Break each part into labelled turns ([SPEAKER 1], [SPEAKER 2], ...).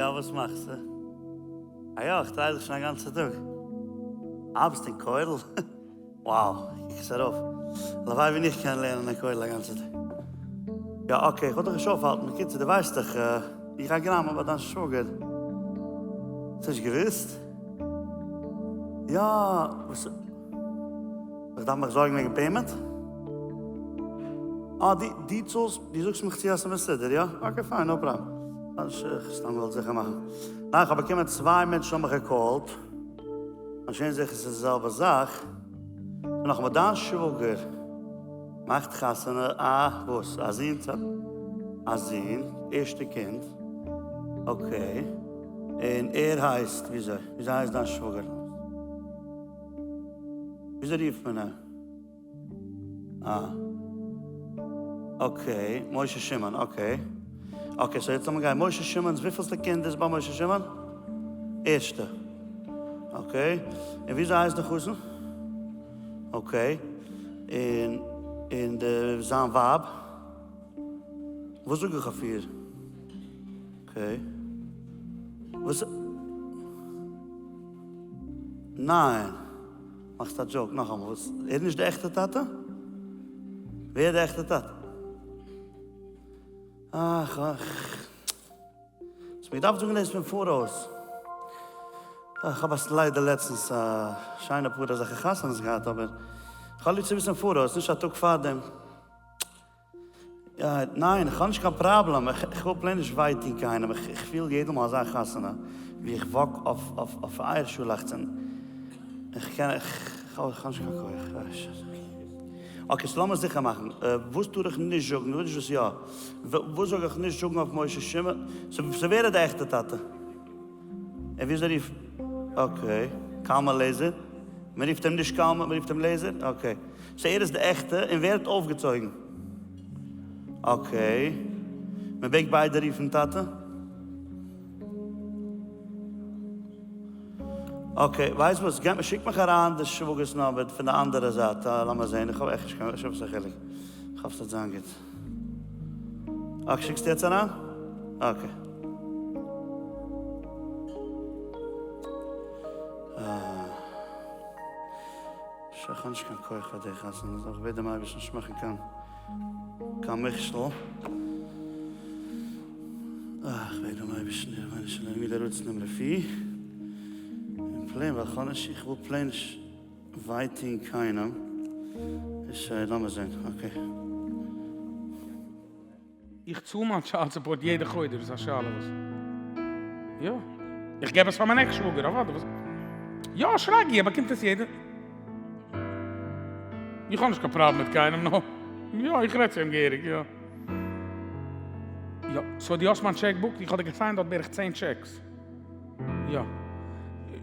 [SPEAKER 1] יא, וואס מאכסטו? אה יא, איך דריי זיך שוין א גאנצע טאג. אה, ביסט אין כולל? Wow, קוק עס ארויף. הלוואי ווען איך קען לערנען אין כולל א גאנצע טאג. יא, okay, איך וועל דיך נישט אויפהאלטן. בקיצור, דו ווייסט דאך, איך גיי גראמען ביי דיין שוואגער. האסט נישט געוואוסט? יא, וואס? איך דארף מיך זארגן וועגן payment? אה, דו דו צאלסט, דו זאגסט מיך צו אז ס'איז מסודר, יא? Okay פיין, no problem. איך סתם געוואלט זיכער מאכן. ניין, כ'האב באקומען צוויי מענטשן האבן מיך געקאלט, אנטשולדיגט זיכער ס'איז די זעלבע זאך. און נאכאמאל, דיין שוואגער מאכט חתונה א וואס? א זון? א זון, ערשטע קינד, okay. און ער הייסט וויאזוי? וויאזוי הייסט דיין שוואגער? וויאזוי רופט מען אים? אה. Okay, משה שמעון, okay. Okay, so יעצט לאמיר גיין. משה שמעון'ס וויפילסטע קינד איז ביי משה שמעון? ערשטע. Okay. און וויאזוי הייסט די חתן? Okay. און און די זיין ווייב? וואס זאג איך אויף איר? Okay. וואס? ניין. מאכסט א joke נאכאמאל וואס? ער איז נישט די עכטע טאטע? ווער איז די עכטע טאטע? אך אך. האסט מיר געדארפט זאגן דאס פון פאראויס. איך האב ליידער לעצטנס א שיינע פאר אזעלכע חתונות געהאט אבער כ'האב ליב צו וויסן פאראויס נישט א טאג פארדעם. ניין, איך האב נישט קיין פראבלעם, איך וויל plain נישט וויי טון קיינעם, איך פיל יעדע מאל אזא חתונה ווי איך walk אויף אייער שולאכץ און איך קען, איך האב נישט קיין כח. Okay, so לאמיר זיכער מאכן, וואס טאר איך נישט זאגן, נישט וואס יא, וואס זאל איך נישט זאגן אויף משה שמעון, so ווער איז די עכטע טאטע? און וויאזוי רופט, okay, קלמן לעזער, מען רופט אים נישט קלמן, מען רופט אים לעזער, okay, so ער איז די עכטע, און ווער האט אויפגעצויגן? Okay, מען מעג ביידע רופן טאטע? Okay, ווייסט וואס, געב מיר, שיק מיך אריין די שוואגער'ס number פון די אנדערע זייט, לאמיר זעהן, איך האב עכט נישט קיין, נישט וואס א חילוק, איך האף ס'וועט זיין גוט. Okay, שיקסט יעצט אריין? Okay. איך האב נישט קיין כח פאר די חתונה, איך בעט דעם אייבערשטן נישט מאכן קיין קיין מכשול. איך בעט דעם אייבערשטן רבונו של עולם מיר אראפצונעמען רפי, און plain ווייל איך האב נישט, איך וויל plain נישט וויי טוהן קיינעם, איז שוין לאמיר זעהן, okay.
[SPEAKER 2] איך צאל מיין child support יעדע חודש, וואס א שאלה וואס? יא. איך געב עס פאר מיין ex שוואגער, אוודאי וואס? יא שרגי ער באקומט עס יעדע. איך האב נישט קיין פראבלעם מיט קיינעם נאר יא איך רעד צו אים געהעריג יא. יא so דו האסט מיין check book? איך האב דיר געסיינט דארט בערך צען טשעקס. יא.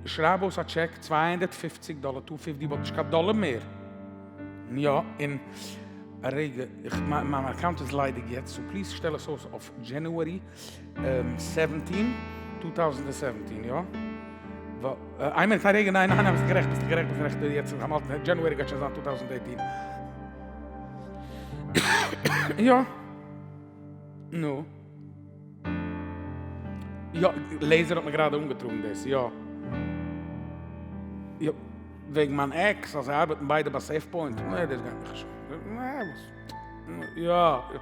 [SPEAKER 2] שרייב אויס א טשעק 250 דאלער, two fifty וואלט נישט קיין דאלער מער. יא, און א רגע, איך מיין account איז ליידיג יעצט, so please שטעל עס אויס אויף January 17, 2017, יא? איין מינוט, א רגע, ניין ניין ביסט גערעכט, ביסט גערעכט, ביסט גערעכט, יעצט איך האלט January גייט שוין זיין 2018. יא. נו. יא, לעיזער האט מיר גראדע אנגעטראגן דאס, יא. יא, וועגן מיין ex, אז זיי ארבעטן ביידע ביי סעיף פוינט. נע, דאס גייט מיך נישט אן. נע, וואס? יא.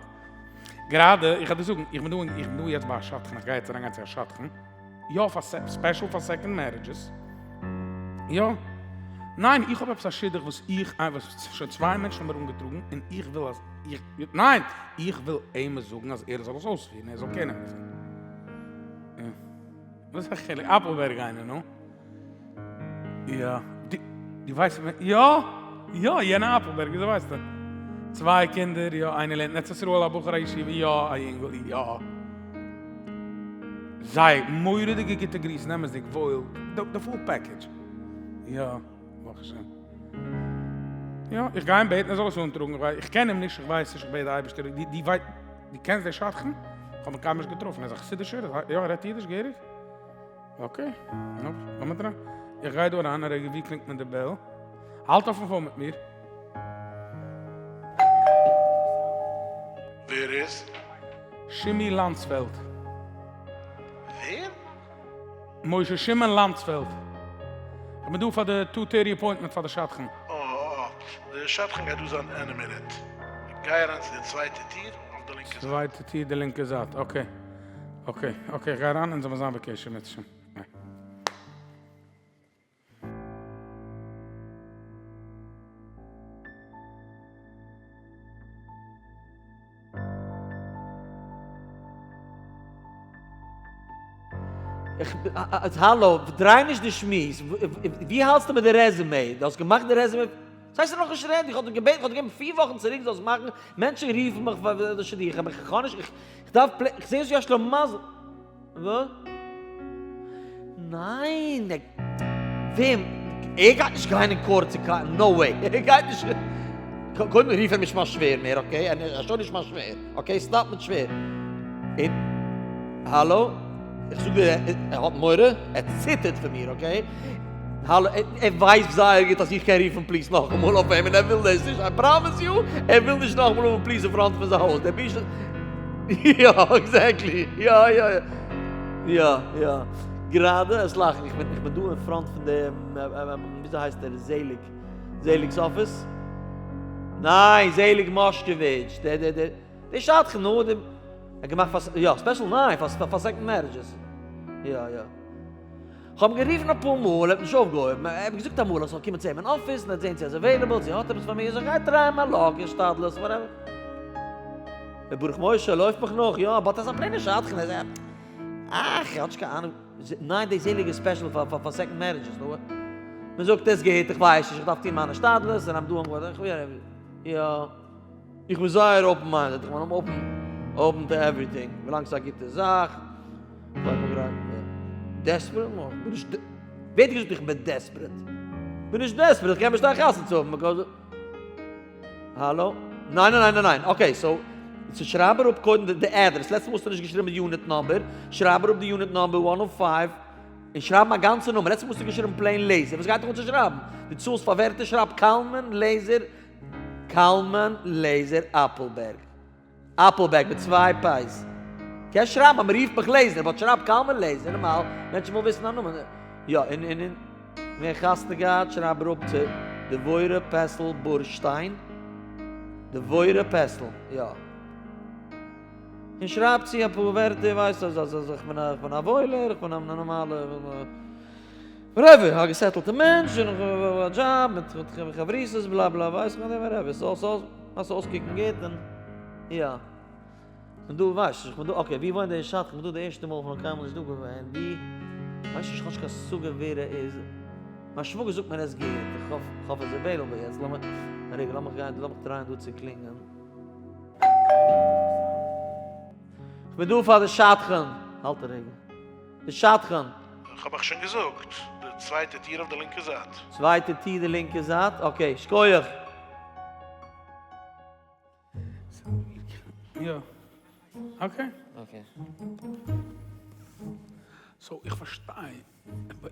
[SPEAKER 2] גראדע, איך וועל דיר זאגן, איך בין דא, איך בין דא יעצט ביי א שדכן, איך גיי יעצט אריינגיין צו א שדכן. יא, פאר special פאר second marriages. יא. ניין, איך האב עפעס א שידוך וואס איך, וואס שוין צוויי מענטשן האבן מיר אנגעטראגן, און איך וויל אז, איך, ניין! איך וויל אים עס זאגן אז ער זאל עס אויספירן, ער זאל קענען דערפון. יא. וואס איז א חילוק? אפעלבערג איינער, נו. יא. דו, דו ווייסט ווען, יא! יא, יענע אפעלבערג, וויאזוי ווייסטו? צוויי קינדער, יא, איינער לערנט אין ארץ ישראל, א בחור א ישיבה, יא, א יונגל, יא. זייער מורא'דיגע גוטע גריסן, אמת'דיג, וואויל, די full package. יא, ברוך השם. יא, איך גיי אים בעטן ער זאל עס אנטראגן, איך ווייס, איך קען אים נישט, איך ווייס נישט, איך בעט די אייבערשטער, דו דו ווייסט, דו קענסט די שדכן? איך האב אים קיינמאל נישט געטראפן, ער איז א חסידישער? יא, ער רעדט אידיש געהעריג? Okay, נו, לאמיר טרייען. איך גיי דא אריין א רגע, ווי קלינגט מען די bell? האלט אויפן phone מיט מיר.
[SPEAKER 3] ווער איז?
[SPEAKER 2] שימי לאנדספעלד.
[SPEAKER 3] ווער?
[SPEAKER 2] משה שמעון לאנדספעלד. איך בין דא פאר די two thirty appointment פאר די שדכן.
[SPEAKER 3] אה אה, די שדכן גייט דא זיין any minute. גיי אריין צו די צווייטע טיר אויף די לינקע זייט.
[SPEAKER 2] צווייטע טיר די לינקע זייט, okay. Okay, okay איך גיי אריין אונז זאל מיר זיין בקשר מיט. Bye.
[SPEAKER 4] איך, האלא, דריי נישט די שמועס, ווי האלטסטו מיט די resume? דו האסט געמאכט די resume? ס'הייסט ס'איז נאכנישט ready, איך האב דיר געבעטן, איך האב דיר געגעבן פיר וואכן צוריק זאלסט מאכן, מענטשן רופן מיך פאר די שידוכים, איך קען נישט, איך דארף, איך זע אויס ווי א שלמזל. וואס? ניין! וועם? ער גייט נישט גיין אין court צו קיינעם, no way! ער גייט נישט, קודם רוף אים נישט מיין שווער מער okay? ער איז שוין נישט מיין שווער okay? Stop מיט שווער! און האלא? איך זאג דיר ער האט מורא, ער ציטערט פון מיר okay? האלא? ער ווייסט זייער גוט אז איך קען רופן police נאכאמאל אויף אים און ער וויל דאס נישט, I promise you ער וויל נישט נאכאמאל האבן police אין front פון זיין הויז, דער בושה. יא, exactly, יא יא יא. יא יא. גראדע, עס לאכן, איך בין איך בין דא אין front פון די, וויאזוי הייסט ער, זעליג, זעליג'ס אפיס? ניין, זעליג מאשקעוויטש, דער דער דער דער שדכן, נו, דער, ער האט געמאכט פאר, יא, special, ניין, פאר פאר second marriages. יא יא. כ'האב אים גערופן אפאר מאל, ער האט נישט אויפגעהויבן, ער האט געזאגט אמאל איך זאל קומען צו אים אין אפיס און ער וועט זען צו ער איז available, צו ער האט עפעס פאר מיר, זאג איך גיי try מיין luck, השתדלות, whatever. דער ברוך משה לויפט מיך נאך, יא, but ער איז א plain ע שדכן, ער איז א, אך, ער האט נישט קיין אהנונג, ניין די זעליגע special פאר פאר second marriages, נו, מען זאגט עס גוט, איך ווייס נישט, איך דארף טון מיין השתדלות, און I'm doing what, איך יא. איך בין זייער open minded, איך בין open open to everything, ווילאנג ס'איז א גוטע זאך, desperate? נו, איך בין נישט, ווער האט געזאגט איך בין desperate? איך בין נישט desperate, איך קען באשטיין חתונה צו האבן, because. האלא? ניין ניין ניין ניין, okay so, so שרייב אראפ קודם די אדרעס, לעצטע מאל האסטו נישט געשריבן די unit number, שרייב אראפ די unit number one o five, און שרייב מיין גאנצע נאמען, לעצטע מאל האסטו געשריבן plain לעזער, וואס גייט דיך אן צו שרייבן? דו צאלסט פאר ווערטער, שרייב קלמן לעזער, קלמן לעזער אפעלבערג. אפעלבערג מיט צוויי פ'ס. קענסט שרייבן אז מ'רופט מיך לעזער, but שרייב קלמן לעזער, נארמאל, מענטשן ווילן וויסן א נאמען. יא, און און און ווען חתונה געהאט שרייב אראפ צו דבורה פעסל בורשטיין. דבורה פעסל, יא. און שרייב צו אפאר ווערטער, ווייסט אז אז אז איך בין א איך בין א וואוילער, איך בין א נארמאלע. Whatever, א געסעטלטע מענטש, און איך האב א דזשאב מיט חברותות בלא בלא, ווייס איך וואס, whatever, ס'זאל ס'זאל ס'זאל אויסקוקן גוט און יא. כ'בין דא, ווייס נישט, כ'בין דא, okay, ווי וואוינט דער שדכן? כ'בין דא די ערשטע מאל, כ'בין נאך קיינמאל נישט דא געווען, ווי, ווייס נישט, כ'האב נישט קיין השגה ווער ער איז, מיין שוואגער זאגט מיר ער איז גוט, איך האף, כ'האף ער איז available יעצט, לאמיר, א רגע, לאמיך גיין, לאמיך try ען דא צו קלינגען. כ'בין דא פאר די שדכן. האלט א רגע. די שדכן.
[SPEAKER 3] כ'האב אייך שוין געזאגט, די צווייטע טיר אויף די לינקע זייט.
[SPEAKER 4] צווייטע טיר די לינקע זייט, okay, שקויעך.
[SPEAKER 2] יא. Okay.
[SPEAKER 4] Okay.
[SPEAKER 2] So איך פארשטיי.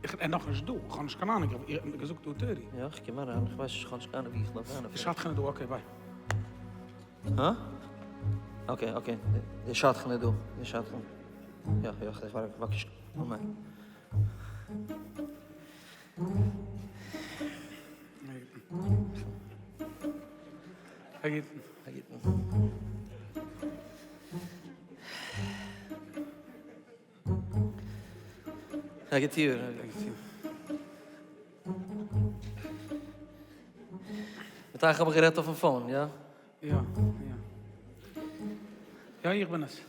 [SPEAKER 2] איך ער נאכנישט דא, איך האב נישט קיין אהנונג, איך האב געזאגט two thirty.
[SPEAKER 4] יא, איך קום אריין, איך ווייס נישט, איך האב נישט קיין אהנונג ווי איך דארף גיין
[SPEAKER 2] אפילו. די שדכן איז דא, okay bye.
[SPEAKER 4] הא? Okay okay, די שדכן איז דא, די שדכן. יא יא, איך ווארט בבקשה, מאמענט.
[SPEAKER 2] א גוטן.
[SPEAKER 4] א גוטן. א גוט יאר. א גוט יאר. מיט אייך האב איך גערעדט אויפן phone, יא?
[SPEAKER 2] יא, יא. יא, איך בין עס.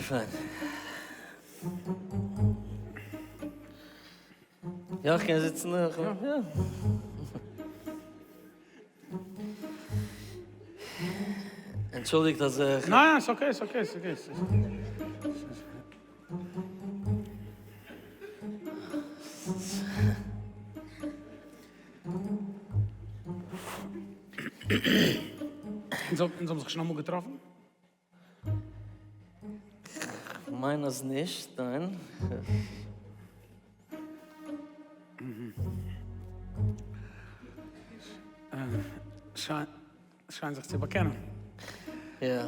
[SPEAKER 4] פיין. יא, איך קען זיצן דא? יא. אנטשולדיגט אז איך.
[SPEAKER 2] ניין, ס'איז okay, ס'איז okay, ס'איז okay. אונז האבן זיך שוין אמאל געטראפן?
[SPEAKER 4] כ'מיין אז נישט, ניין.
[SPEAKER 2] שיין זיך צו באקענען.
[SPEAKER 4] יא.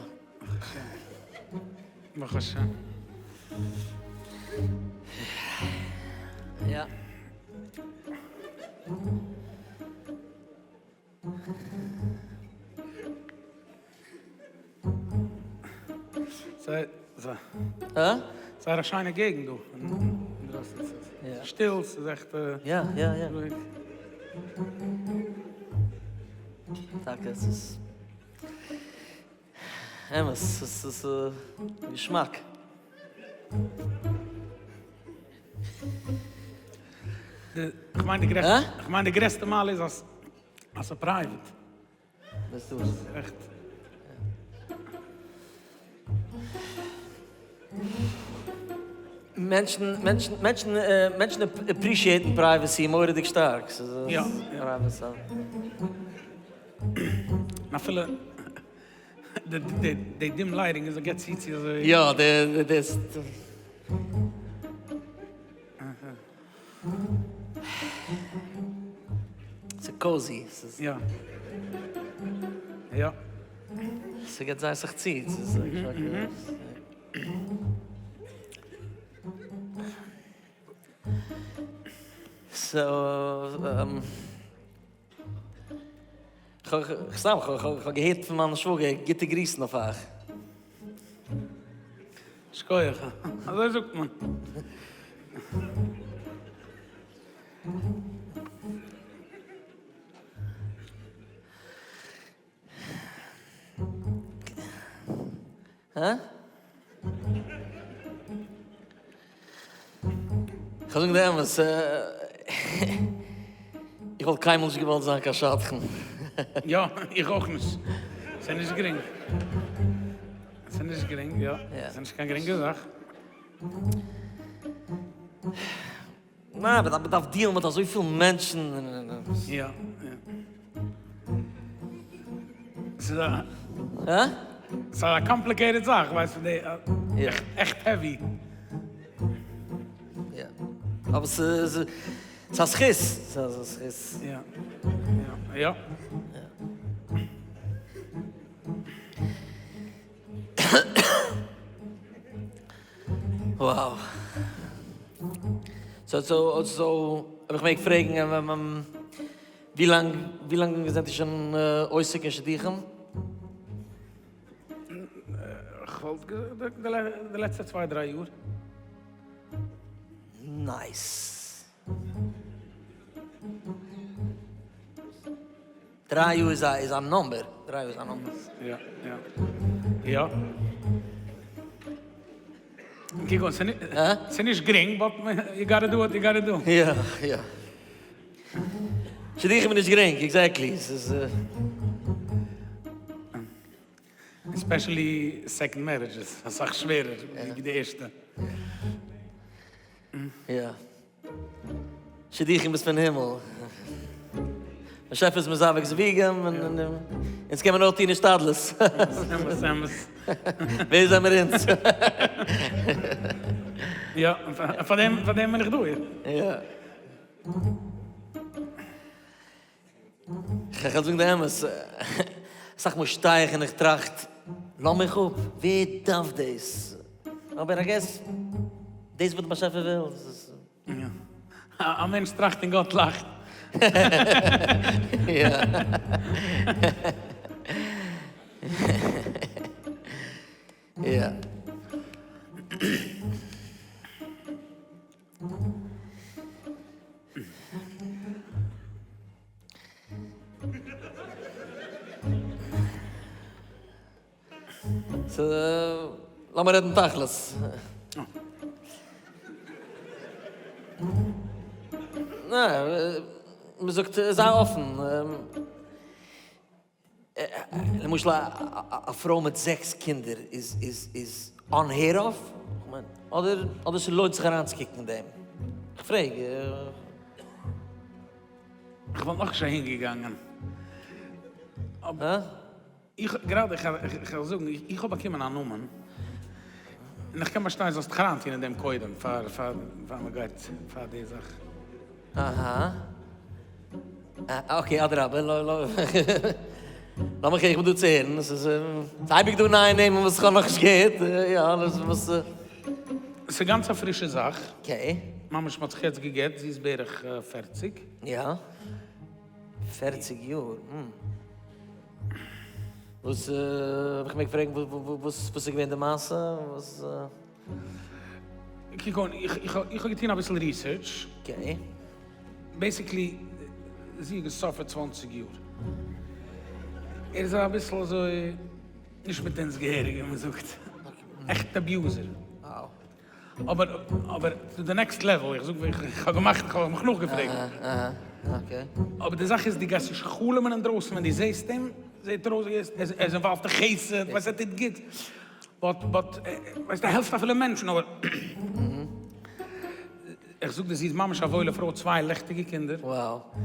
[SPEAKER 2] שיין. ברוך השם.
[SPEAKER 5] יא.
[SPEAKER 2] זייער א שיינע געגנט דא. שטיל, ס'איז עכט.
[SPEAKER 5] יא, יא, יא. טאקע, ס'איז אמת, ס'איז געשמאק.
[SPEAKER 2] כ'מיין די גרעסטע מעלה איז אז ס'איז private.
[SPEAKER 5] דאס איז
[SPEAKER 2] עכט.
[SPEAKER 5] מענטשן, מענטשן, מענטשן, מענטשן appreciate ן privacy מורא'דיג שטארק.
[SPEAKER 2] יא. אפילו די dim lighting איז געבט צו צו אזוי.
[SPEAKER 5] יא, די דאס. ס'איז cozy.
[SPEAKER 2] יא. יא.
[SPEAKER 5] ס'געט זייער סאך צו. ס'איז so, כ'האב כ'האב געהערט פון מיין שוואגער גוטע גריסן אויף אייך.
[SPEAKER 2] שכוח. אזוי זאגט מען.
[SPEAKER 5] הא? כ'וועל זאגן די אמת, איך וואלט קיינמאל נישט געוואלט זיין קיין שדכן.
[SPEAKER 2] יא, איך אויך נישט. ס'איז נישט גרינג. ס'איז נישט גרינג, יא. ס'איז נישט קיין גרינגע זאך.
[SPEAKER 5] ניין, אבער מ'דארף deal ן מיט אזויפיל מענטשן.
[SPEAKER 2] יא, יא. ס'איז א.
[SPEAKER 5] הא?
[SPEAKER 2] ס'איז א complicated זאך, ווייסט פון די עכט heavy.
[SPEAKER 5] יא. אבער ס'איז א זכות. ס'איז א זכות.
[SPEAKER 2] יא. יא.
[SPEAKER 5] Wow. So so so אויב איך מעג פרעגן ווי לאנג ווי לאנג זענט איר שוין עוסק אין שידוכים?
[SPEAKER 2] כ'וואלט געזאגט די לעצטע צוויי דריי יאר.
[SPEAKER 5] Nice. דריי יאר איז א איז א number, דריי יאר איז א number.
[SPEAKER 2] יא יא יא. קוק אן, ס'איז נישט גרינג but you gotta do what you gotta do.
[SPEAKER 5] יא יא. שידוכים איז נישט גרינג, exactly. ס'איז.
[SPEAKER 2] Especially second marriages, אסאך שווערער ווי די ערשטע.
[SPEAKER 5] יא. שידוכים איז פון הימל. באשעפער איז מזווג זוויגים און אונז קען מען נאר טון השתדלות.
[SPEAKER 2] אמת אמת.
[SPEAKER 5] ווער זעמיר אונז?
[SPEAKER 2] יא, פאר דעם פאר דעם בין איך דא.
[SPEAKER 5] יא. כ'וועל זאגן די אמת, אסאך מאל שטיי איך און איך טראכט, לאז מיך אפ, ווער דארף דאס? אבער I guess, דאס וואס די באשעפער וויל.
[SPEAKER 2] יא. א מענטש טראכט און גאט לאכט.
[SPEAKER 5] יא. יא. So, לאמיר רעדן תכלית. ניין, מ'זאגט זיי אפן. למשל א פרוי מיט זעקס קינדער איז איז איז unheard of? כ'מיין אדער אדער ס'לוינט זיך אריינצוקוקן אין דעם? כ'פרעג.
[SPEAKER 2] כ'וואלט נאכנישט אהין געגאנגען. אבער איך גראדע איך וועל זאגן איך האב באקומען א נאמען און איך קען באשטיין זאלסט דיך אריינטון אין דעם קודם פאר פאר מ'גייט פאר די זאך.
[SPEAKER 5] אהא. Okay אדרבה. לאמיך איך בין דא צו הערן, עס איז אייביג דא נייע נעמען וואס איך האב נאכנישט געהערט, יא אלעס וואס.
[SPEAKER 2] ס'איז גאנץ א פרישע זאך.
[SPEAKER 5] Okay.
[SPEAKER 2] ממש מ'האט זיך יעצט גע'גט, זי איז בערך פערציג.
[SPEAKER 5] יא. פערציג יאר? וואס, איך מעג פרעגן וואס איז געווען די מעשה? וואס.
[SPEAKER 2] קוק אן, איך האב געטון אביסל research.
[SPEAKER 5] Okay.
[SPEAKER 2] Basically, זי האט גע suffer ט צוואנציג יאר. ער איז אביסל אזוי, נישט מיט אונז געהעריג ווי מען זאגט. עכט abuser. אבער, אבער, to the next level, איך זאג ווי איך האב געמאכט, איך האב מיך נאכגעפרעגט. אבער די זאך איז, דו גייסט נישט חלומ'ען אינדרויסן ווען דו זעסט אים, זעט ער אויס ווי ער איז involved אין חסד, ווייסט ער טוט גוט. But, but, ווייסט ער העלפט אפילו מענטשן, אבער איך זאג דיר זי איז ממש א וואוילע פרוי, צוויי ליכטיגע קינדער.
[SPEAKER 5] Wow.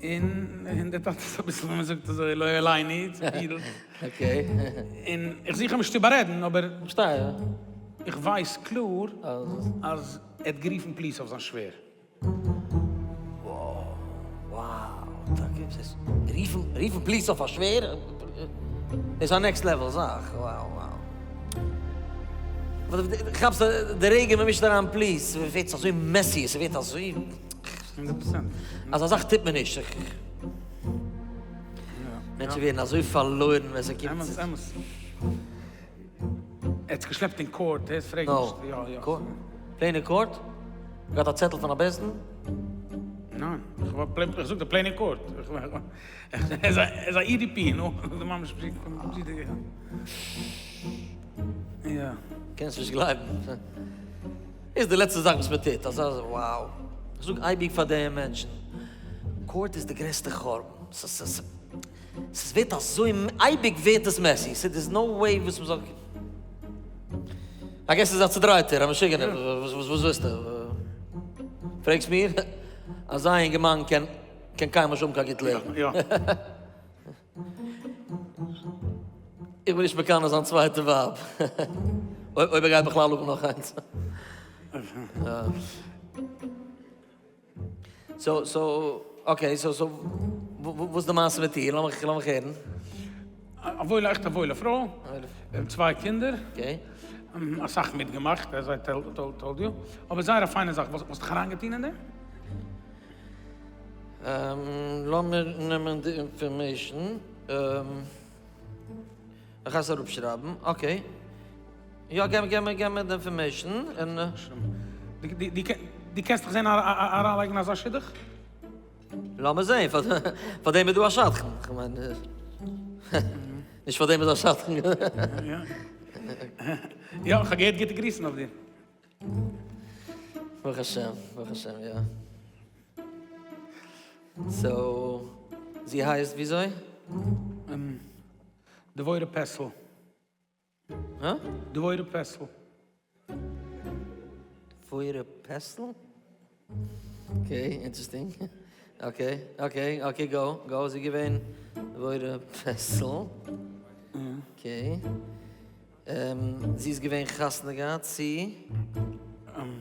[SPEAKER 2] און און דער טאטע איז אביסל ווי מען זאגט אזוי לא עלינו, צופידלט.
[SPEAKER 5] Okay.
[SPEAKER 2] און איך זוך אים נישט צו בארעדן, אבער.
[SPEAKER 5] פארשטיי.
[SPEAKER 2] איך ווייס קלאר אז ער האט גערופן police אויף זיין שווער.
[SPEAKER 5] Wow, טאקע? רופן רופן police אויף א שווער? דאס איז א next level זאך, wow wow. כאפסט די רגע מען מישט אריין police ווערט עס אזוי messy, עס ווערט אזוי.
[SPEAKER 2] הונדערט פראצענט.
[SPEAKER 5] אזא זאך טוט מען נישט. מענטשן ווערן אזוי פארלוירן ווען ס'קומט
[SPEAKER 2] אמת אמת. ער האט זיך געשלעפט אין court, הערסט פרעג נישט, יא יא.
[SPEAKER 5] Court? Plain court? געהאט א צעטל פון א בית דין?
[SPEAKER 2] ניין, איך זאג דיר plain אין court, ער איז א EDP, נו, ממש יא.
[SPEAKER 5] קענסט נישט גלייבן. איז די לעצטע זאך וואס מען טוט, אזא wow. איך זאג אייביג פאר די מענטשן, court איז די גרעסטע חורבן. ס'איז ווערט אזוי, אייביג ווערט עס messy, ס'איז no way וואס מ'זאל, I guess איז א צודרייטער, א משוגענער, וואס ווילסטו? פרעגסט מיר? אזא אינגערמאן קען קען קיינמאל נישט האבן קיין גוט לעבן. איך בין נישט מקנא זיין צווייטע ווייב, אויב ער גייט בכלל האבן נאך איינס. So so okay so so וואס איז די מעשה מיט איר? לאמיך לאמיך הערן.
[SPEAKER 2] א וואוילע עכט א וואוילע פרוי, צוויי קינדער, אסאך מיטגעמאכט as I told you, אבער זייער א פיינע זאך, וואלסט דיך אריינגעטון אין דעם?
[SPEAKER 5] לאמיר נעמען די information, איך גיי עס אראפשרייבן, okay. יא געב געב מיר געב מיר די information און.
[SPEAKER 2] דו קענסט דיך זען אריינלייגן אזא שידוך?
[SPEAKER 5] לאמיר זען, פאר דעם איז דא א שדכן, כ'מיין נישט פאר דעם איז א שדכן.
[SPEAKER 2] יא, כ'האב געהערט גוטע גריסן אויף דיר.
[SPEAKER 5] ברוך השם, ברוך השם, יא. So, זי הייסט וויאזוי?
[SPEAKER 2] דבורה פעסל.
[SPEAKER 5] הא?
[SPEAKER 2] דבורה פעסל.
[SPEAKER 5] דבורה פעסל? Okay, interesting. Okay, okay, okay, go, go, זי געווען דבורה פעסל. Okay. זי איז געווען חתונה געהאט צו? און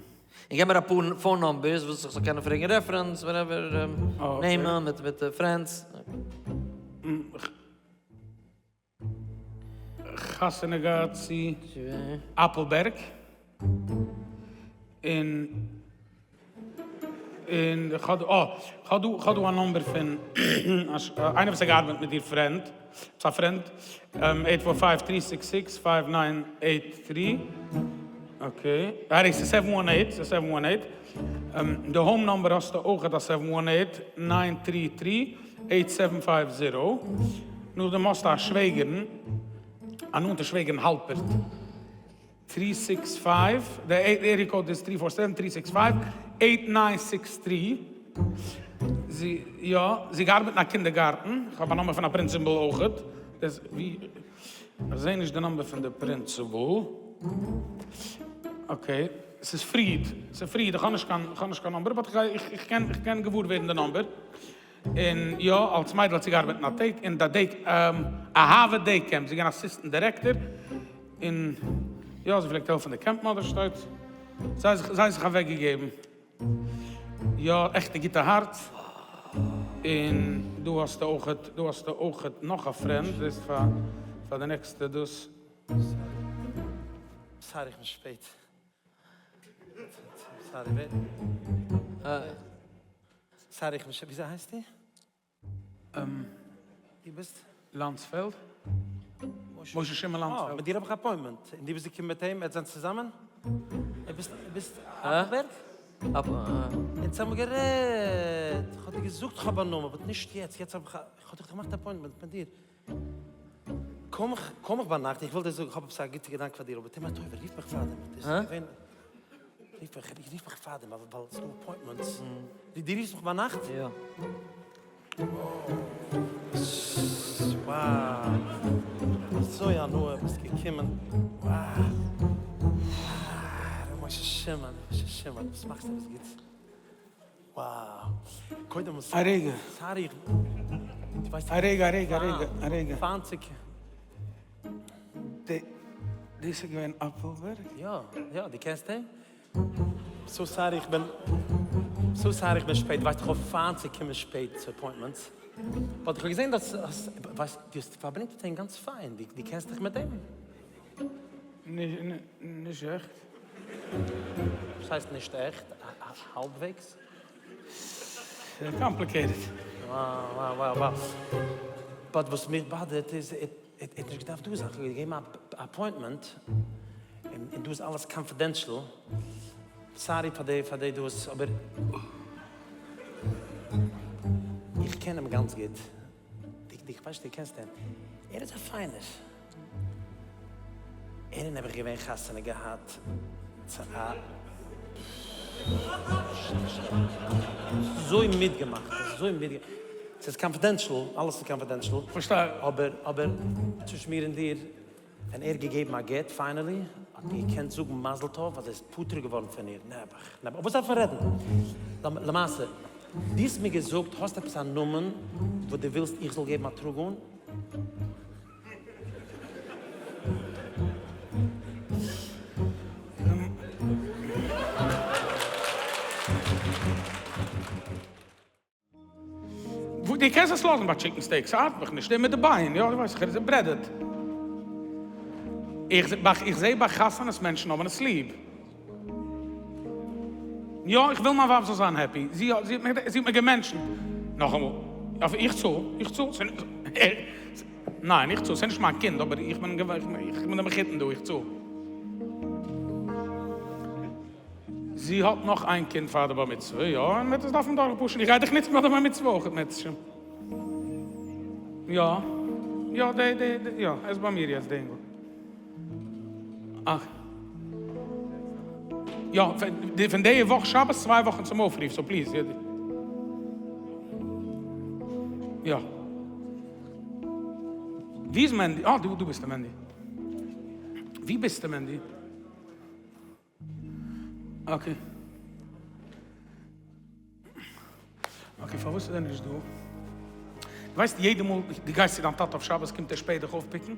[SPEAKER 5] געב מיר אפאר phone numbers וואס איך זאל קענען פרעגן reference, whatever, נעמען מיט מיט friends.
[SPEAKER 2] חתונה געהאט צו אפעלבערג און און איך האב אה כ'האב דא כ'האב דא א number פון איינער וואס האט געארבעט מיט איר friend, ס'איז א friend, eight four five three six six five nine eight three, okay, אה ס'איז seven one eight, ס'איז seven one eight, די home number האסטו אויכעט א seven one eight nine three three eight seven five zero, נאכדעם האסטו א שוועגערן, א נאנטע שוועגערן האלפערט, three six five, די area code איז three four seven three six five eight nine six three, זי, יא, זי געארבעט אין א קינדערגארטן, איך האב א number פון א principal אויכעט, דאס ווי, איך זעה נישט די number פון די principal, okay, ס'איז פריד, ס'איז פריד, איך האב נישט קיין, איך האב נישט קיין number, but איך קען, איך קען געוואר ווערן די number. און יא, אלס מיידל האט זי געארבעט אין א טעיק, אין די day, אהבה day camp, זי איז געווען assistant director, און יא, זי פלעגט העלפן די camp mother שטייט, זיי זיך, זיי זיך אוועק געגעבן, יא, עכט א גוטע הארץ, און דא האסטו אויכעט, דא האסטו אויכעט נאך א friend, דאס איז פאר פאר די נעקסטע דאס.
[SPEAKER 1] Sorry איך בין שפעט. Sorry ווער? Sorry איך בין שפעט, וויאזוי הייסטו? דו ביסט?
[SPEAKER 2] לאנדספעלד. משה שמעון לאנדספעלד.
[SPEAKER 1] אה, מיט דיר האב איך appointment. און דו ביסט געקומען מיט אים? עטס זענט צוזאמען? דו ביסט ביסט אפעלבערג? אונז האבן גערעדט. איך האב דיר געזאגט איך האב א נאמען, but נישט יעצט. יעצט האב איך א, איך האב דיך געמאכט appointment מיט דיר. קום איך, קום איך ביינאכט, איך וויל דיר זאגן, איך האב עפעס א גוטע געדאנק פאר דיר, אבער טו מיר א טובה, רוף מיך פארדעם. דאס איז געווען, רוף מיך, רוף מיך פארדעם, ווייל ווייל ס'איז דא appointments. דו דו רופסט מיך ביינאכט?
[SPEAKER 5] יא.
[SPEAKER 1] Wow. אזוי הנאה ביסט געקומען. Wow. ר' משה שמעון, משה שמעון, וואס מאכסטו עפעס גוטס? Wow. קודם
[SPEAKER 2] א רגע.
[SPEAKER 1] Sorry איך דו ווייסט
[SPEAKER 2] א רגע א רגע א רגע א רגע.
[SPEAKER 1] פאנציג.
[SPEAKER 2] דאס איז געווען אפעלבערג?
[SPEAKER 1] יא יא דו קענסט אים? So sorry איך בין so sorry איך בין שפעט ווייסט איך האב פיינט צו קומען שפעט צו appointments but איך האב געזען אז ווייסט דו האסט פארברענגט מיט אים גאנץ פיין דו קענסט דיך מיט אים?
[SPEAKER 2] נישט עכט.
[SPEAKER 1] וואס הייסט נישט עכט? האלבוועגס?
[SPEAKER 2] Complicated.
[SPEAKER 1] Wow wow wow. But וואס מיך באדערט איז ער האט נישט געדארפט דא זיין, כ'האב געגעבן א appointment און דא איז אלעס confidential, Sorry פאר די פאר די דאס אבער איך קען אים גאנץ גוט, דו כ'ווייס נישט דו קענסט אים, ער איז א פיינער. ער איז נעבעך געווען חתונה געהאט צו א. אזוי מיטגעמאכט, אזוי מיטגעמאכט, ס'איז confidential, אלעס איז confidential,
[SPEAKER 2] פארשטיי.
[SPEAKER 1] אבער אבער צווישן מיר און דיר, ווען ער האט געגעבן א גט finally, האט מען געקענט זאגן מזל טוב אז ער איז פטור געווארן פון איר, נעבעך, נעבעך, וואס דארף מען רעדן? למעשה, דו האסט מיר געזאגט האסט עפעס א נאמען וואס דו ווילסט איך זאל געבן א טראג אן?
[SPEAKER 2] דו קענסט עס לאזן ביי chicken steak, ס'ארט מיך נישט, דער מיט די ביין, יא, דו ווייסט, איך breaded. איך זע ביי חתונות מענטשן האבן עס ליב. יא, איך וויל מיין ווייב זאל זיין happy, זי האט זי האט מיר געמענטשנט, נאכאמאל, איך צאל, איך צאל, ניין איך צאל, ס'איז נישט מיין קינד אבער איך בין איך בין די מחותן דא, איך צאל. זי האט נאך איין קינד פאר די בר מצוה, יא, און מ'וועט עס דארפן דורכפושן, איך גיי דיך נוצן פאר די בר מצוה אויך, מערצעשעם. יא, יא, די, די, יא, ער איז ביי מיר יעצט די אינגל. אה. יא, פון די וואך שבת צוויי וואכן צום אויפרוף, so please. יא. ווי איז מענדי? אה, דא ביסטו מענדי. ווי ביסטו מענדי? Okay. Okay, פארוואס איז ער נישט דא? דו ווייסט יעדע מאל דו גייסט צו דיין טאטע אויף שבת קומט ער שפעט דיך אויפפיקן?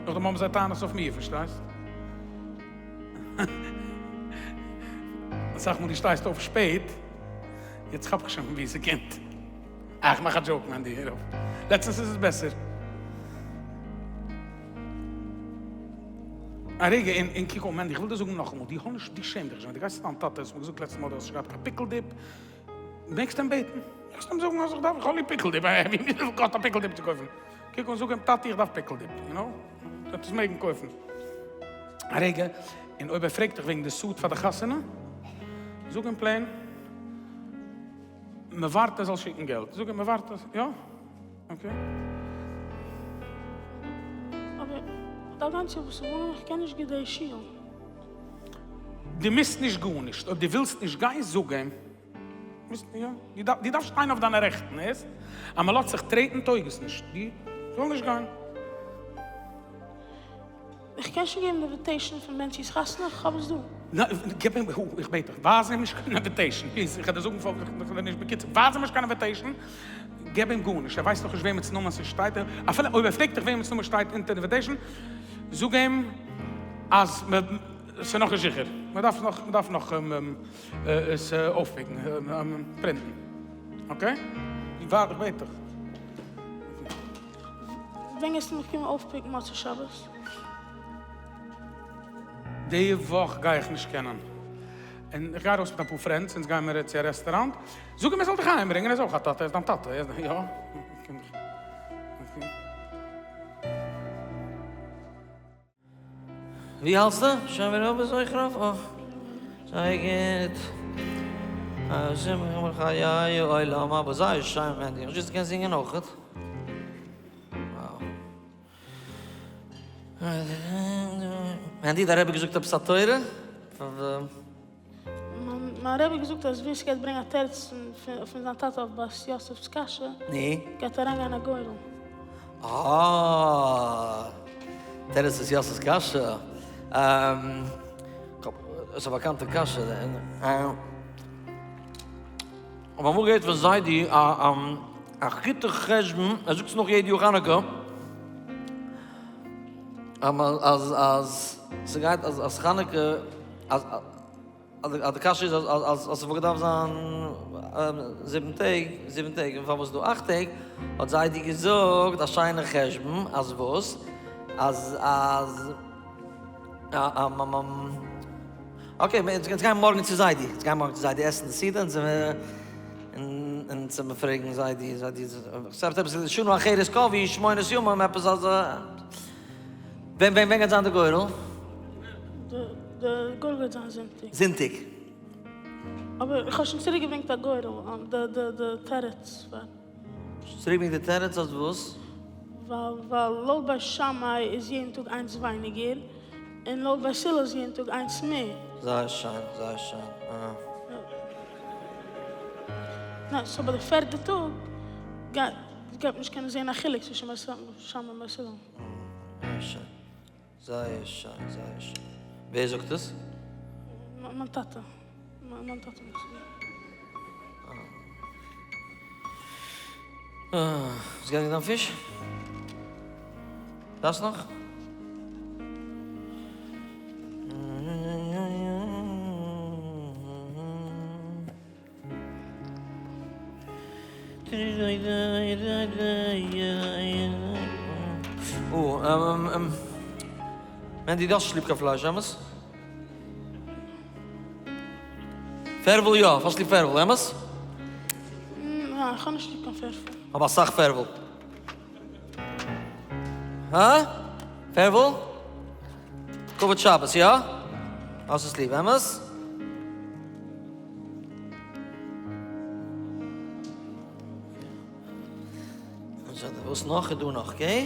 [SPEAKER 2] נאכדעם האבן זיי טענות אויף מיר, פארשטייסט? אסאך מאל דו שטייסט אויף שפעט, יעצט כאפ איך שוין פון וואו ס'קומט. אה, איך מאך א joke מענדי, הער אויף. לעצטנס איז עס בעסער. א רגע, און און קוק אן, מענדי, איך וויל דיר זאגן נאכאמאל, דו האב נישט, דו שעם דיך נישט, ווען דו גייסט צו דיין טאטע, האסט מיר געזאגט לעצטע מאל דו האסט נישט געהאט קיין pickle dip, מעגסט אים בעטן, מעגסט אים זאגן אז איך דארף, איך האב ליב pickle dip, וויפיל קאסט א pickle dip צו קויפן? קוק אן, זאג אים, טאטי איך דארף pickle dip, you know, וועט עס מעגן קויפן. א רגע, און אויב ער פרעגט דיך וועגן די suit פאר די חתונה, זאג אים plain, מען ווארט ער זאל שיקן געלט, זאג אים מען ווארט אז, יא? Okay.
[SPEAKER 6] אבער דארף גיין צו וואס איך קען נישט די שיעור.
[SPEAKER 2] דו מוזט נישט גארנישט, אויב דו ווילסט נישט גיין זאג אים, יא, דו דארפסט שטיין אויף דיינע רעכטן, הערסט? אז מען לאזט זיך טרעטן טויג עס נישט, דו זאל נישט גיין.
[SPEAKER 6] איך קען שוין געבן די invitation פון מענטשי'ס חתונה? איך האב עס דא.
[SPEAKER 2] ניין, גיב אים, איך בעט דיך, ווייז אים נישט קיין invitation, please, איך וועל דיר זאגן פארוואס, איך וויל נישט, בקיצור, ווייז אים נישט קיין invitation, גיב אים גארנישט, ער ווייסט נאכנישט וועמענס נאמען ס'שטייט, אפילו אויב ער פרעגט דיך וועמענס נאמען שטייט אונטער די invitation, זאג אים אז ס'איז נאכנישט זיכער, מ'דארף נאך, מ'דארף נאך עס אויפפיקן, פרינטן. Okay? ווארט, איך בעט דיך.
[SPEAKER 6] ווען גייסטו מיך קומען אויפ pick ן מוצאי שבת?
[SPEAKER 2] די וואך גיי איך נישט קענען. און איך גיי ארויס מיט אפאר friends, אונז גיימיר צו א רעסטוראנט. זאג אים ער זאל דיך אהיימברענגען, ער איז אויך א טאטע, ער איז דיין טאטע, יא?
[SPEAKER 5] ווי האלטסטו? שוין ווען אויב אזוי כ'רוף אויף. זייער גוט. השם חיי עולם הבא. זייער שיין מענדי. איך קען זינגען אויכעט. מענדי, דיין רבי געזאגט עפעס א תורה?
[SPEAKER 6] מיין רבי געזאגט אז ווער ס'גייט ברענגען א תירוץ פון זיין טאטע אויף בית יוסף'ס קשיא, גייט אריינגיין א גורל.
[SPEAKER 5] אה, תירוץ בית יוסף'ס קשיא. ס'איז א באקאנטע קשיא. כ'האב אמאל געהערט פון זיידי א גוטע חשבון, ער זאגט עס נאך יעדע יאר חנוכה, אז אז ס'גייט אז חנוכה אז אז די קשיא איז אז אז ס'וואלט געדארפט זיין זיבן טעג, זיבן טעג, און פארוואס איז דא אכט טעג, האט זיידי געזאגט א שיינע חשבון אז וואס? אז אז okay, אונז גייען מארגן צו זיידי, אונז גייען מארגן צו זיידי עסן די סעודה, אונז אונז מיר פרעגן זיידי, זיידי, ס'האט עפעס שנה אחרת קבעו שמונת ימים, עפעס אזא, ווען ווען גייט זיין די גורל?
[SPEAKER 6] די גורל גייט זיין זונטאג.
[SPEAKER 5] זונטאג.
[SPEAKER 6] אבער איך האב שוין צוריק געברענגט א גורל, די די די תירוץ פאר.
[SPEAKER 5] צוריק געברענגט די תירוץ אז וואס?
[SPEAKER 6] ווייל ווייל לויט בית שמאי איז יעדן טאג איינס ווייניגער, און לויט בית הלל איז יעדן טאג איינס מער.
[SPEAKER 5] זייער שיין, זייער שיין, אהה.
[SPEAKER 6] ניין, so ביי די פערטע טאג גייט מען נישט קענען זעהן א חילוק צווישן בית שמאי און בית הלל.
[SPEAKER 5] זייער שיין. זייער שיין, זייער שיין. ווער זאגט עס?
[SPEAKER 6] מיין טאטע. מיין טאטע זאגט עס.
[SPEAKER 5] האסט געענדיגט דיין פיש? דארפסט נאך? מענדי דו האסט נישט ליב קיין פלייש, אמת? פערוול יא, האסט ליב פערוול, אמת?
[SPEAKER 6] ניין, איך האב נישט ליב קיין פערפל.
[SPEAKER 5] אבער אסאך פערוול. הא? פערוול? כבוד שבת, יא? האסט עס ליב, אמת? וואס נאך איז דא נאך, okay?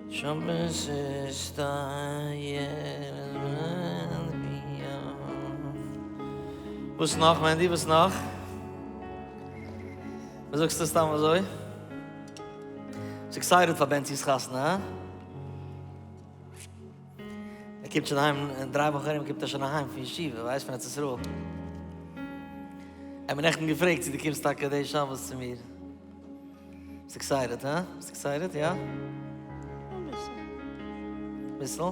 [SPEAKER 5] שבת איז טייער וואס נאך מענדי וואס נאך? וואס זאגסטו סתם אזוי? ביסט excited פאר בענצי'ס חתונה, הא? ער קומט שוין אהיים אין דריי וואכן ארום קומט ער שוין אהיים פון ישיבה, ווייסט פון ארץ ישראל. ער האט מיר נעכטן געפרעגט צו דו קומסט טאקע די שבת צו מיר. ביסט excited, הא? ביסט excited, יא?
[SPEAKER 6] אביסל.
[SPEAKER 5] ביסל?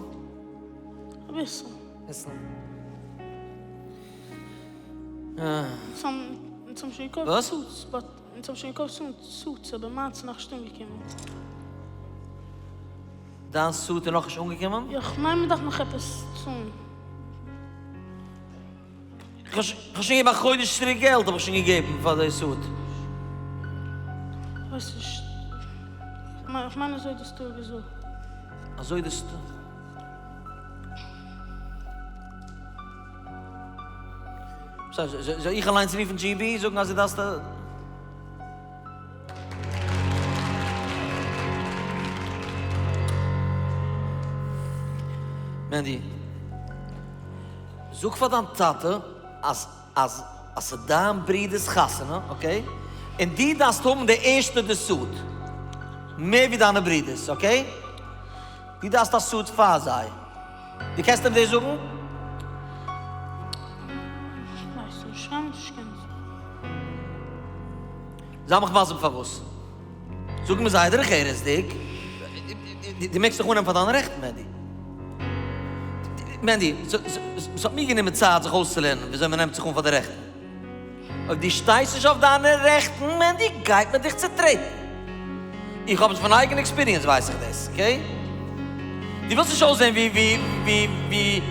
[SPEAKER 6] אביסל.
[SPEAKER 5] ביסל.
[SPEAKER 6] אונז האבן שוין געקויפט suits, but אונז האבן שוין געקויפט suits אבער מיינס איז נאכנישט אנגעקומען.
[SPEAKER 5] דיין suit איז נאכנישט אנגעקומען?
[SPEAKER 6] יא, כ'מיין מ'דארף נאך עפעס צאלן.
[SPEAKER 5] כ'האב שוין געגעבן א חודש צוריק געלט האב איך שוין געגעבן פאר די suit.
[SPEAKER 6] כ'ווייס נישט. כ'מיין אזוי האט די store געזאגט.
[SPEAKER 5] אזוי די store. זאל איך אליינס רופן GB זאגן אז דו דארפסט א. מענדי, זאג פאר דיין טאטע אז אז אז ס'איז דיין ברודער'ס חתונה, okay? און דו דארפסט האבן די ערשטע די suit, מער ווי דיינע ברודערס, okay? דו דארפסט א suit פאר זיי. דו קענסט אים דאס זאגן?
[SPEAKER 6] כ'ווייס נישט, כ'מיין נישט כ'קען זאגן.
[SPEAKER 5] זיי מיך מסביר פארוואס. זאג מיר זיי דרך ארץ'דיג, דו מעגסט דיך אננעמען פאר דיינע רעכטן מענדי. מענדי, ס'האט מיר גענומען צייט זיך אויסצולערנען וויאזוי מ'נעמט זיך אן פאר די רעכטן. אויב דו שטייסט נישט אויף דיינע רעכטן, מענדי, גייט מען דיך צוטרעטן. איך האב עס פון אייגענע experience ווייס איך דאס, okay? דו ווילסט נישט אויסזען ווי ווי ווי ווי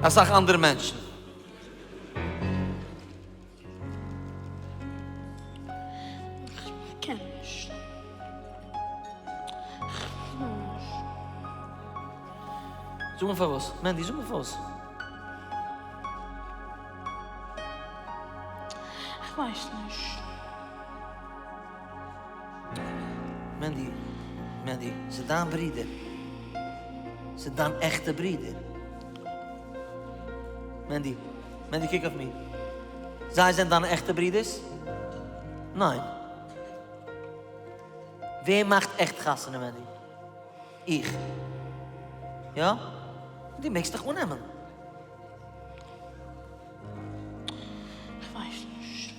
[SPEAKER 5] אסאך אנדערע מענטשן.
[SPEAKER 6] איך קען נישט. איך וויל נישט.
[SPEAKER 5] זאג מיר פארוואס. מענדי, זאג מיר פארוואס.
[SPEAKER 6] איך ווייס נישט.
[SPEAKER 5] מענדי, מענדי, ס'איז דיין ברודער. ס'איז דיין עכטע ברודער. מענדי, מענדי קוק אויף מיר. זיי זענען דיינע עכטע ברודערס? ניין. ווער מאכט עכט חתונה מענדי? איך. יא? דו מעגסט דיך אננעמען.
[SPEAKER 6] איך ווייס נישט.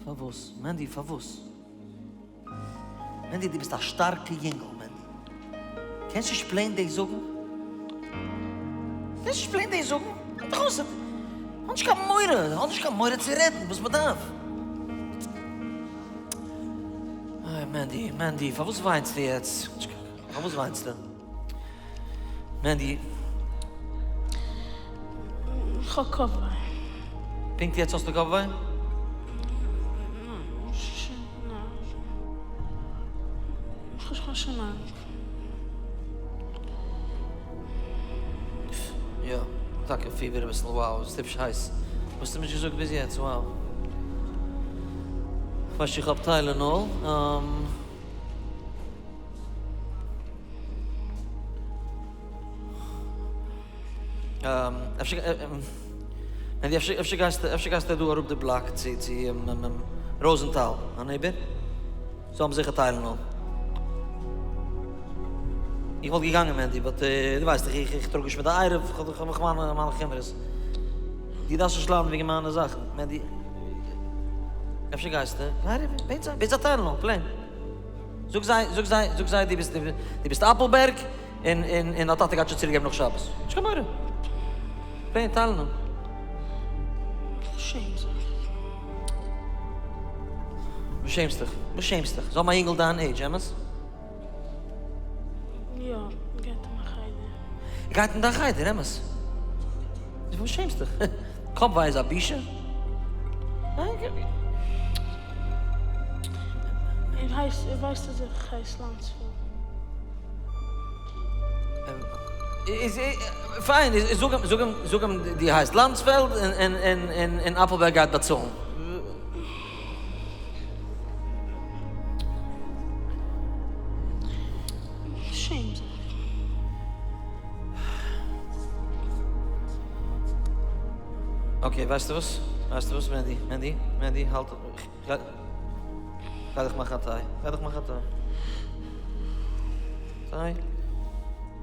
[SPEAKER 5] פארוואס? מענדי פארוואס? מענדי דו ביסט א שטארקע יונגל מענדי. קענסט נישט plain דאס זאגן? קענסט נישט plain דאס זאגן? האלט דיך אויס. האב נישט קיין מורא, האב נישט קיין מורא צו רעדן וואס מען דארף. איי מענדי, מענדי פארוואס וויינסטו יעצט? פארוואס וויינסטו? מענדי.
[SPEAKER 6] איך האב קאפ וויי.
[SPEAKER 5] פונקט יעצט האסטו קאפ וויי?
[SPEAKER 6] איך האב שוין לאנג.
[SPEAKER 5] יא, טאקע פיבער אביסל, wow, ס'איז היפש הייס. וואס האסטו מיר נישט געזאגט ביז יעצט, wow. כ'ווייס איך האב Tylenol. אפשר אפשר גייסטו אפשר גייסטו דא אראפ די בלאק צו צו ראזענטאל א neighbor? זיי האבן זיכער Tylenol. איך וואלט געגאנגען מענדי but דו ווייסט דאך איך איך טראג נישט מיט די עירוב איך האב דאך מיינע מיינע חומרות. דו דארפסט נישט ליידן וועגן מיינע זאכן מענדי. אפשר גייסטו? גיי אריבער בעט זיי בעט זיי Tylenol plain. זאג זיי, זאג זיי, זאג זיי דו ביסט, דו ביסט אפעלבערג און און און דיין טאטע גייט שוין צוריקגעבן נאך שבת. נישט קיין מורא. plain Tylenol.
[SPEAKER 6] איך שעם זיך.
[SPEAKER 5] וואס שעמסט דיך? וואס שעמסט דיך? זאל מיין יונגל דיין עידזש, אמת?
[SPEAKER 6] יא, גייט אין מיין חדר.
[SPEAKER 5] גייט אין דיין חדר, אמת? וואס שעמסט דיך? קאפ וויי איז א בושה?
[SPEAKER 6] ער הייסט, ער ווייסט אז איך הייס לאנדספעלד.
[SPEAKER 5] איז fine, זאג אים, זאג אים, זאג אים דו הייסט לאנדספעלד און און און און אפעלבערג גייט באצאלן.
[SPEAKER 6] איך שעם זיך.
[SPEAKER 5] okay, ווייסטו וואס? ווייסטו וואס, מענדי, מענדי, מענדי, האלט, גיי דיך מאכן א טיי, גיי דיך מאכן א טיי. טיי?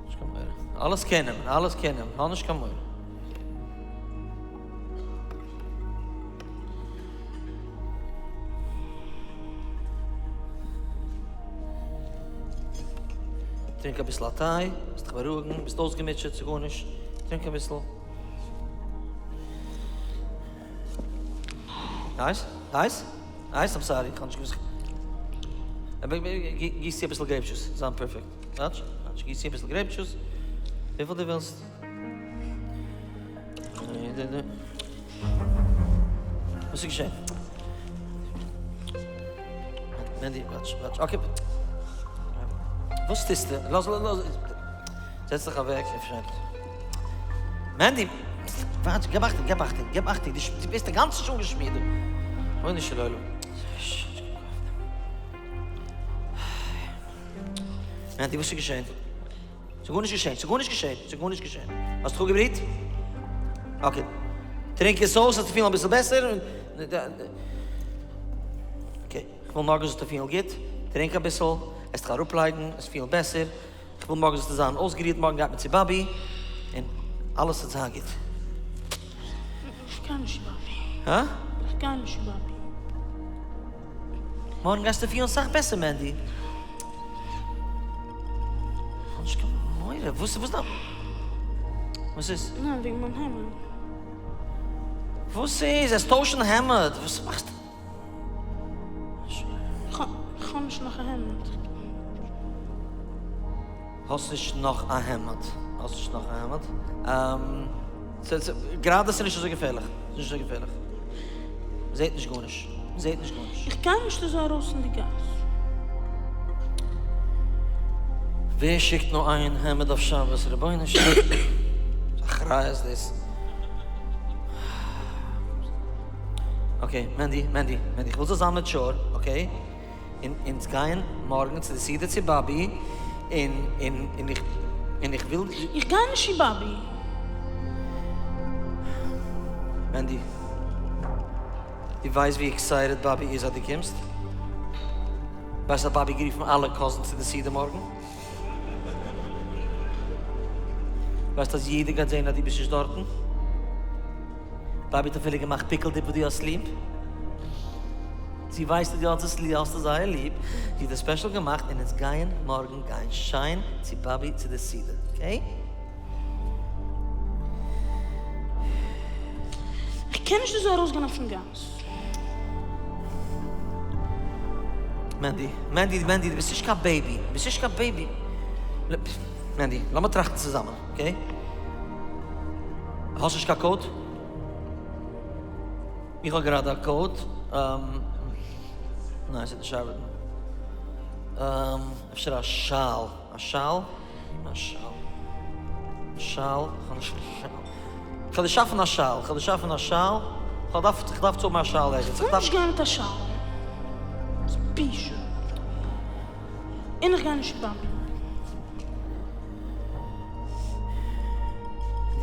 [SPEAKER 5] נישט קיין מורא. אלעס קען מען, אלעס קען מען, האב נישט קיין מורא. טרינק אביסל א טיי, וועסט דיך בארואיגן, ביסט אויסגעמוטשעט, ס'איז גארנישט, טרינק אביסל. הייס? הייס? הייס? I'm sorry, איך האב נישט געוואוסט. גיס צו אביסל grape juice, זיין perfect. וואטש, וואטש, גיס צו אביסל grape juice, וויפיל דו ווילסט. וואס איז געשען? מענדי, וואטש, וואטש, okay. וואס טוסטו? לאז, לאז, זעץ דיך אוועק, אפשר. מענדי, וואטש, געב אכטונג, געב אכטונג, געב אכטונג, דו ביסט אינגאנצן שוין געשמירט דא. רבונו של עולם. מענדי, וואס איז געשען? ס'איז גארנישט געשען, ס'איז גארנישט געשען, ס'איז גארנישט געשען. האסט דיך אפגעבריט? okay. טרינק עס אויס, וועסטו פילן אביסל בעסער. okay, איך וויל מארגן זאלסטו פילן גוט. טרינק אביסל, וועסט דיך אראפלייגן, וועסט פילן בעסער. איך וויל מארגן זאלסטו זיין אויסגערוהט, מארגן גייט מען צו באבי, און אלעס וועט זיין גוט.
[SPEAKER 6] איך גיי נישט צו באבי.
[SPEAKER 5] הא?
[SPEAKER 6] איך גיי נישט צו באבי.
[SPEAKER 5] מארגן גייסטו פילן סאך בעסער מענדי. האב נישט קיין מורא, וואס וואס דארף וואס איז?
[SPEAKER 6] ניין וועגן מיין העמד.
[SPEAKER 5] וואס איז? עס טוישן העמד? וואס מאכסטו?
[SPEAKER 6] איך האב נישט נאך א העמד.
[SPEAKER 5] האסט נישט נאך א העמד? האסט נישט נאך א העמד? גראדע ס'איז נישט אזוי געפערליך. ס'איז נישט אזוי געפערליך. מ'זעט נישט גארנישט. מ'זעט נישט גארנישט.
[SPEAKER 6] איך גיי נישט אזוי ארויס אין די גאס.
[SPEAKER 5] ווער שיקט נאר איין העמד אויף שבת? רבונו של עולם. אחריות דאס. okay, מענדי, מענדי, מענדי, איך וויל זאלסט זיין mature, okay? און אונז גייען מארגן צו די סעודה צו באבי, און, און, און איך, און איך וויל.
[SPEAKER 6] איך גיי נישט צו באבי.
[SPEAKER 5] מענדי, דו ווייסט ווי excited באבי איז אז דו קומסט? ווייסט אז באבי גערופן אלע cousins צו די סעודה מארגן? ווייסט אז יעדער גייט זען אז דו ביסט נישט דארטן? באבי האט אפילו געמאכט pickle dip וואס דו האסט ליב. זי ווייסט אז דו האסט עס ליב, האסט עס זייער ליב. זי האט עס special געמאכט און אונז גייען מארגן גיין שיין צו באבי צו די סעודה, okay?
[SPEAKER 6] איך קען נישט אזוי ארויסגיין אויפן גאס.
[SPEAKER 5] מענדי, מענדי, מענדי, דו ביסט נישט קיין baby, דו ביסט נישט קיין baby. מענדי, לאמיר טראכטן צוזאמען, okay? האסט נישט קיין coat? איך האב גראדע א coat. ניין, ס'וועט נישט ארבעטן. אפשר א שאל? א שאל? א שאל. א שאל? איך האב נישט קיין שאל. איך וועל דיר שאפן א שאל. איך וועל דיר שאפן א שאל. איך דארף, איך דארף צו האבן א שאל ערגעץ.
[SPEAKER 6] איך וויל נישט גיין מיט א שאל. ס'איז בושה. און איך גיי נישט באבי.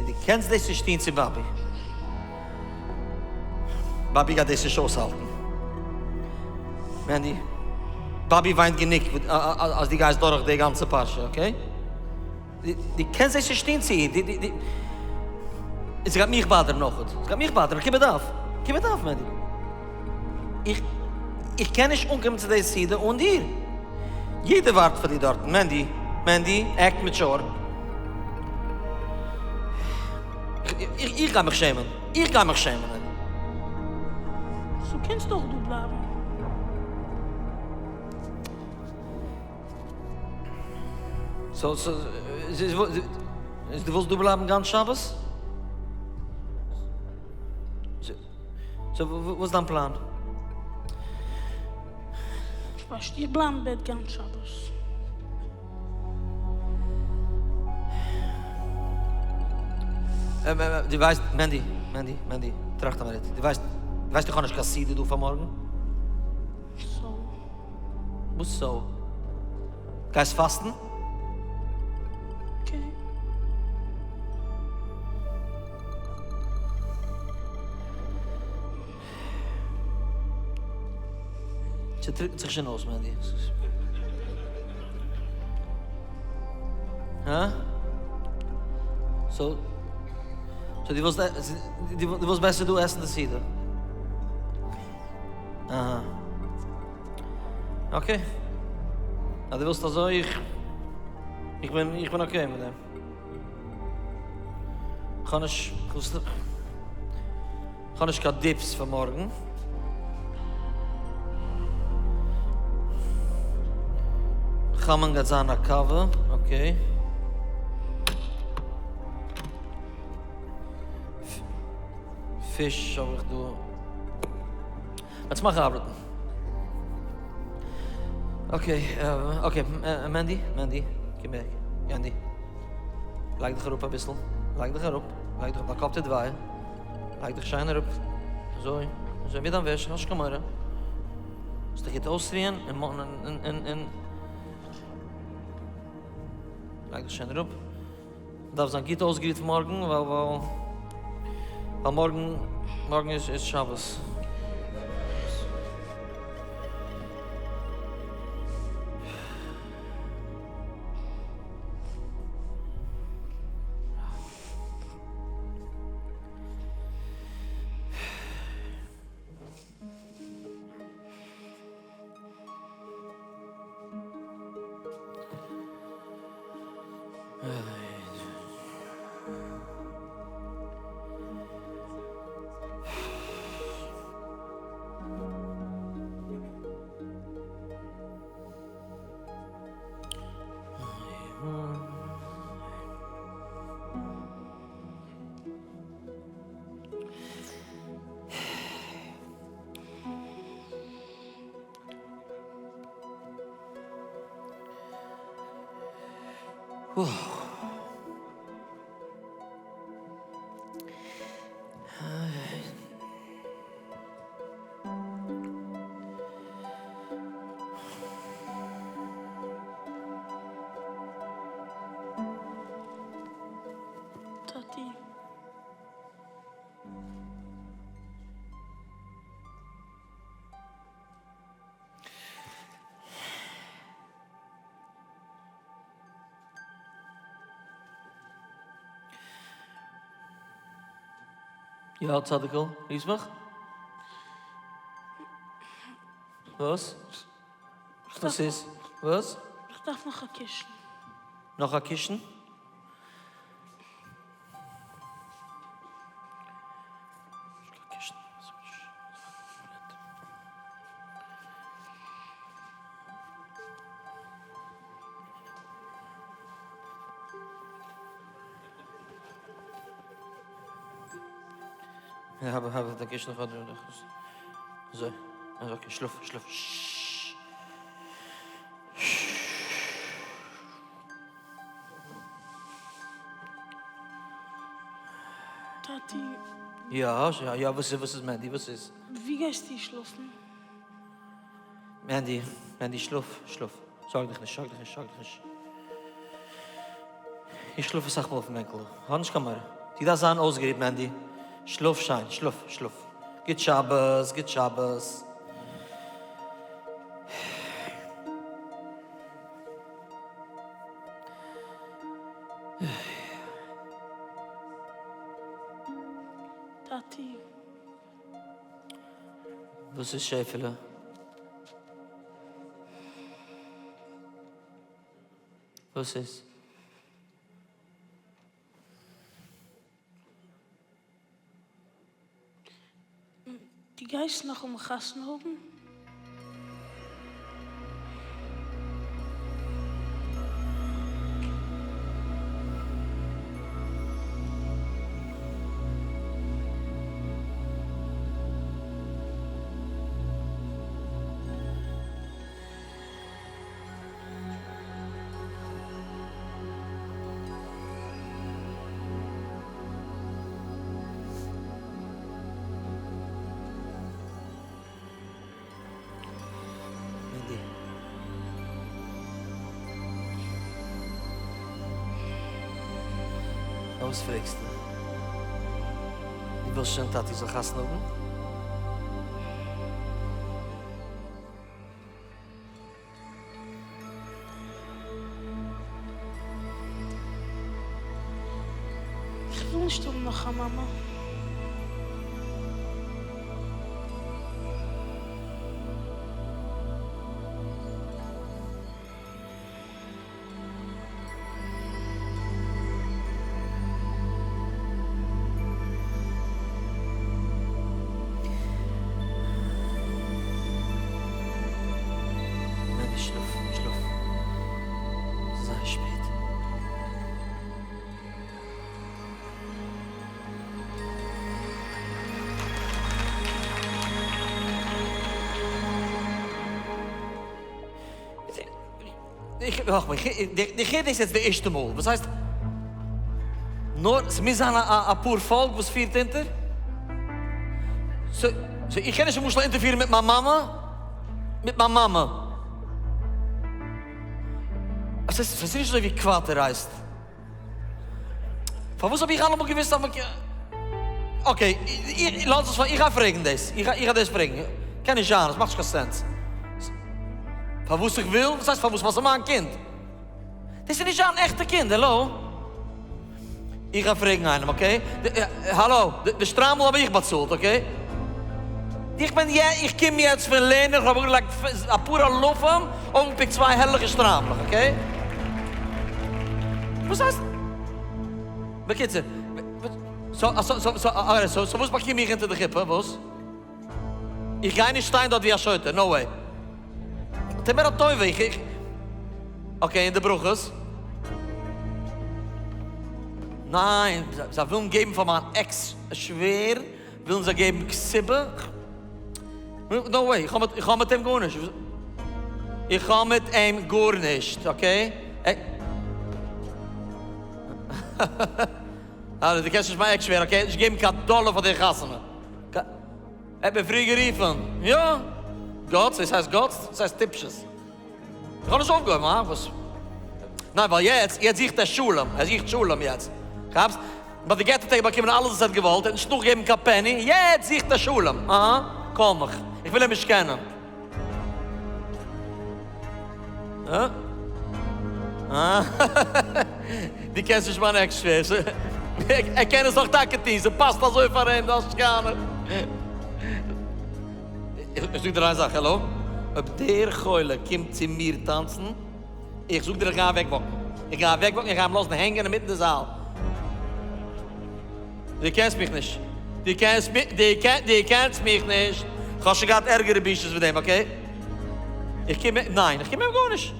[SPEAKER 5] דו קענסט דאס נישט טון צו באבי. באבי גייט דאס נישט אויסהאלטן. מענדי, באבי וויינט גענוג אז דו גייסט דורך די גאנצע פרשה, okay? דו קענסט דאס נישט טון צו איר. און ס'גייט מיך באדערן אויכעט. ס'גייט מיך באדערן. כיבוד אב. כיבוד אב, מענדי. איך איך קען נישט אנקומען צו די סעודה אן דיר. יעדער ווארט פאר דיר דארטן. מענדי, מענדי, act mature. איך גיי מיך שעמען. איך גיי מיך שעמען.
[SPEAKER 6] so קענסט אויך דא בלייבן.
[SPEAKER 5] so, so, דו ווילסט דא בלייבן גאנץ שבת? so, וואס איז דיין פלאן?
[SPEAKER 6] איך ווייס נישט, איך בלייב אין בעט גאנץ שבת.
[SPEAKER 5] דו ווייסט, מענדי, מענדי, מענדי, טראכט א מינוט, דו ווייסט, דו ווייסט איך האב נישט קיין סעודה דא פאר מארגן?
[SPEAKER 6] so?
[SPEAKER 5] וואס so? גייסט פאסטן?
[SPEAKER 6] okay.
[SPEAKER 5] ס'טריקנט זיך שוין אויס, מענדי. הא? so, so דו ווילסט, דו ווילסט בעסער דא עסן די סעודה? אהא. okay. אז דו ווילסט אזוי, איך, איך בין, איך בין okay מיט דעם. כ'האב נישט, כ'האב נישט קיין dips פאר מארגן. חמין גייט זיין א קאווע, okay. פיש האב איך דא. יעצט מאך ארבעטן. okay, okay, מענדי, מענדי, קום אהער, מענדי. לייג דיך אראפ אביסל, לייג דיך אראפ, לייג דיך, דיין קאפ טוט וויי. לייג דיך שיין אראפ, אזוי, אזוי מיט דיין וועש, האסט נישט קיין מורא. זאלסט דיך גוט אויסרוען און און און לייג דיך שיין אראפ. דארף זיין גוט אויסגערוהט מארגן ווייל ווייל ווייל מארגן מארגן איז איז שבת.
[SPEAKER 6] טאטי.
[SPEAKER 5] יא צדיק'ל, רופסט מיך? וואס? וואס איז? וואס?
[SPEAKER 6] איך דארף נאך א קישן.
[SPEAKER 5] נאך א קישן? שלאף, שלאף,
[SPEAKER 6] טאטי.
[SPEAKER 5] יא, יא, וואס איז, וואס איז מענדי, וואס איז?
[SPEAKER 6] ווי גייסטו שלאפן?
[SPEAKER 5] מענדי, מענדי שלאף, שלאף, זארג דיך נישט, זארג דיך נישט, זארג דיך נישט. איך שלאף אסאך מאל אויפן בענקל דא, האב נישט קיין מורא. דו דארפסט זיין אויסגערוהט מענדי, שלאף שיין, שלאף, שלאף. גוט שבת, גוט שבת.
[SPEAKER 6] טאטי.
[SPEAKER 5] וואס איז שעפעלע? וואס איז?
[SPEAKER 6] דו גייסט נאכאמאל חתונה האבן?
[SPEAKER 5] מענדי. פארוואס פרעגסטו? דו ווילסט שוין טאטי זאל חתונה האבן?
[SPEAKER 6] איך וויל נישט האבן נאך א מאמע.
[SPEAKER 5] מענדי שלאף, שלאף. ס'איז זייער שפעט. איך הער דאס יעצט די ערשטע מאל, וואס הייסט נאר ס'מוז זיין א פאר פאלק וואס פירט אונטער? סאו איך קען נישט למשל אונטערפירן מיט מיין מאמע? מיט מיין מאמע? ס'איז נישט אזוי ווי קוואטער הייסט. פארוואס האב איך אלעמאל געוואוסט אז מ'קען. okay, לאז עס פאר, איך גיי פרעגן דאס, איך גיי דאס פרעגן, קען נישט זיין, עס מאכט נישט קיין sense. פארוואס איך וויל? וואס הייסט פארוואס? ווייל ס'איז מיין קינד. דאס איז נישט זיין עכטע קינד, העלא? איך גיי פרעגן איינעם, okay? האלא, די שטריימל האב איך באצאלט, okay? איך בין איך קום יעצט פון לערנען, איך האב אראפגעלייגט אפאר אלפים, אויפגעפיקט צוויי הערליכע שטריימלעך, okay? וואס הייסט? בקיצור, so so so so so וואס באקום איך אונטער די חופה? וואס? איך גיי נישט שטיין דארט ווי א שוטה, no way. טו מיר א טובה, איך איך okay, און די ברכות? ניין, זיי ווילן געבן פאר מיין ex שווער, ווילן זיי געבן כתובה? no way, איך האב מיט אים גארנישט, איך האב מיט אים גארנישט, okay?
[SPEAKER 4] אה, דו קענסט נישט מיין ex שווער, okay? נישט געבן קיין דאלער פאר די חתונה. ער האט מיר פריער גערופן. יא. guts? דאס הייסט guts? דאס הייסט טיפשות. איך האב נישט אויפגעהויבן, הא? וואס? ניין, ווייל יעצט, יעצט זוכט ער שלום. ער זוכט שלום יעצט. כאפסט? ביי די גט האט ער באקומען אלעס וואס ער האט געוואלט, ער האט נישט נאכגעגעבן קיין penny, יעצט זוכט ער שלום. אהא. call מיך. איך וויל אים נישט קענען. הא? אה? דו קענסט נישט מיין ex שווער. ער קען עס נאך טאקע טון, ס'פאסט אזוי פאר אים, דאס שקאנער. איך זאג דיר איין זאך, העלא? אויב דער חולה קומט צו מיר טאנצן, איך זאג דיר איך גיי אוועק walk ן. איך גיי אוועק walk ן, איך גיי אים לאזן הענגען אינמיטן די זאל. דו קענסט מיך נישט. דו קענסט מיך, דו קענסט מיך נישט. כ'האב שוין געהאט ערגערע בושות ווי דעם, okay? איך קום, ניין, איך קום אים גארנישט.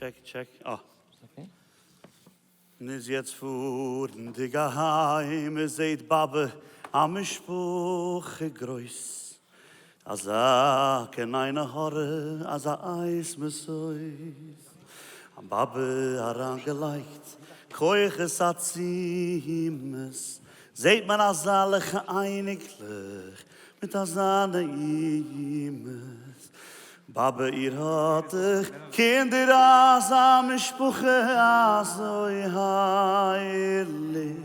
[SPEAKER 1] Check, check. אה. און איז יעצט פארנדיג אהיים, ער זעהט באבע א משפחה גרויס, אזא קיין עין הרע, אזא אייז מסויס, א באבע אריינגעלייגט כוחות עצומות, זעהט מען אזאלעכע אייניקלעך מיט אזא נעימות, באבע איר האט דאך קינדער אזא משפחה אזוי הייליג,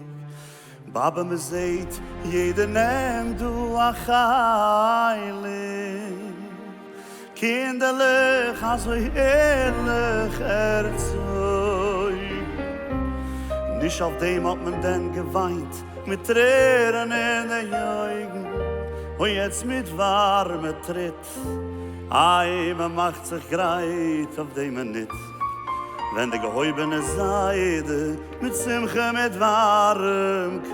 [SPEAKER 1] באבע מען זעהט יעדער נעמט דא א חלק, קינדערלעך אזוי ערליך ערצויגן, נישט אויף דעם האט מען דען געוויינט מיט טרערן אין די אויגן, און יעצט מיט ווארעמע טריט. איי מען מאכט זיך גרייט אויף די מינוט ווען די געהויבענע זיידע מיט שמחה מיט ווארעמקייט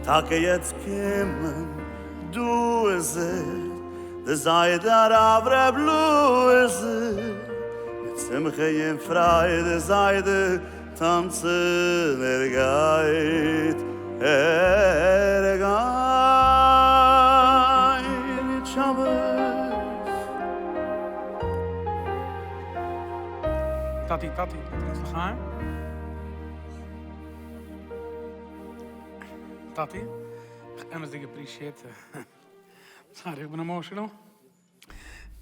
[SPEAKER 1] טאקע יעצט קומען דא איז ער די זיידע הרב ר' לוזר מיט שמחה און פרייד די זיידע טאנצן ער גייט ער גייט שבת.
[SPEAKER 2] טאטי טאטי טרינקסט לחיים? טאטי, איך אמת'דיג appreciate. Sorry איך בין emotional.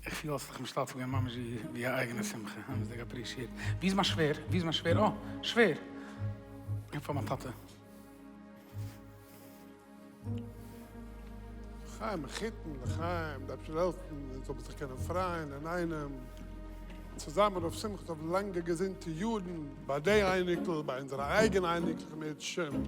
[SPEAKER 2] איך פיל אז איך משתתף געווען ממש ווי א אייגענע שמחה, אמת'דיג appreciate. ווי איז מיין שווער? ווי איז מיין שווער? אה! שווער! איך פאר מיין טאטע.
[SPEAKER 7] לחיים מחותן, לחיים, דארף שוין העלפן, אונז זאל מען זיך קענען פרייען אינאיינעם, צוזאמען אויף שמחות אויף לאנגע געזונטע יארן, ביי די אייניקל, ביי אונזערע אייגענע אייניקלעך אם ירצה השם.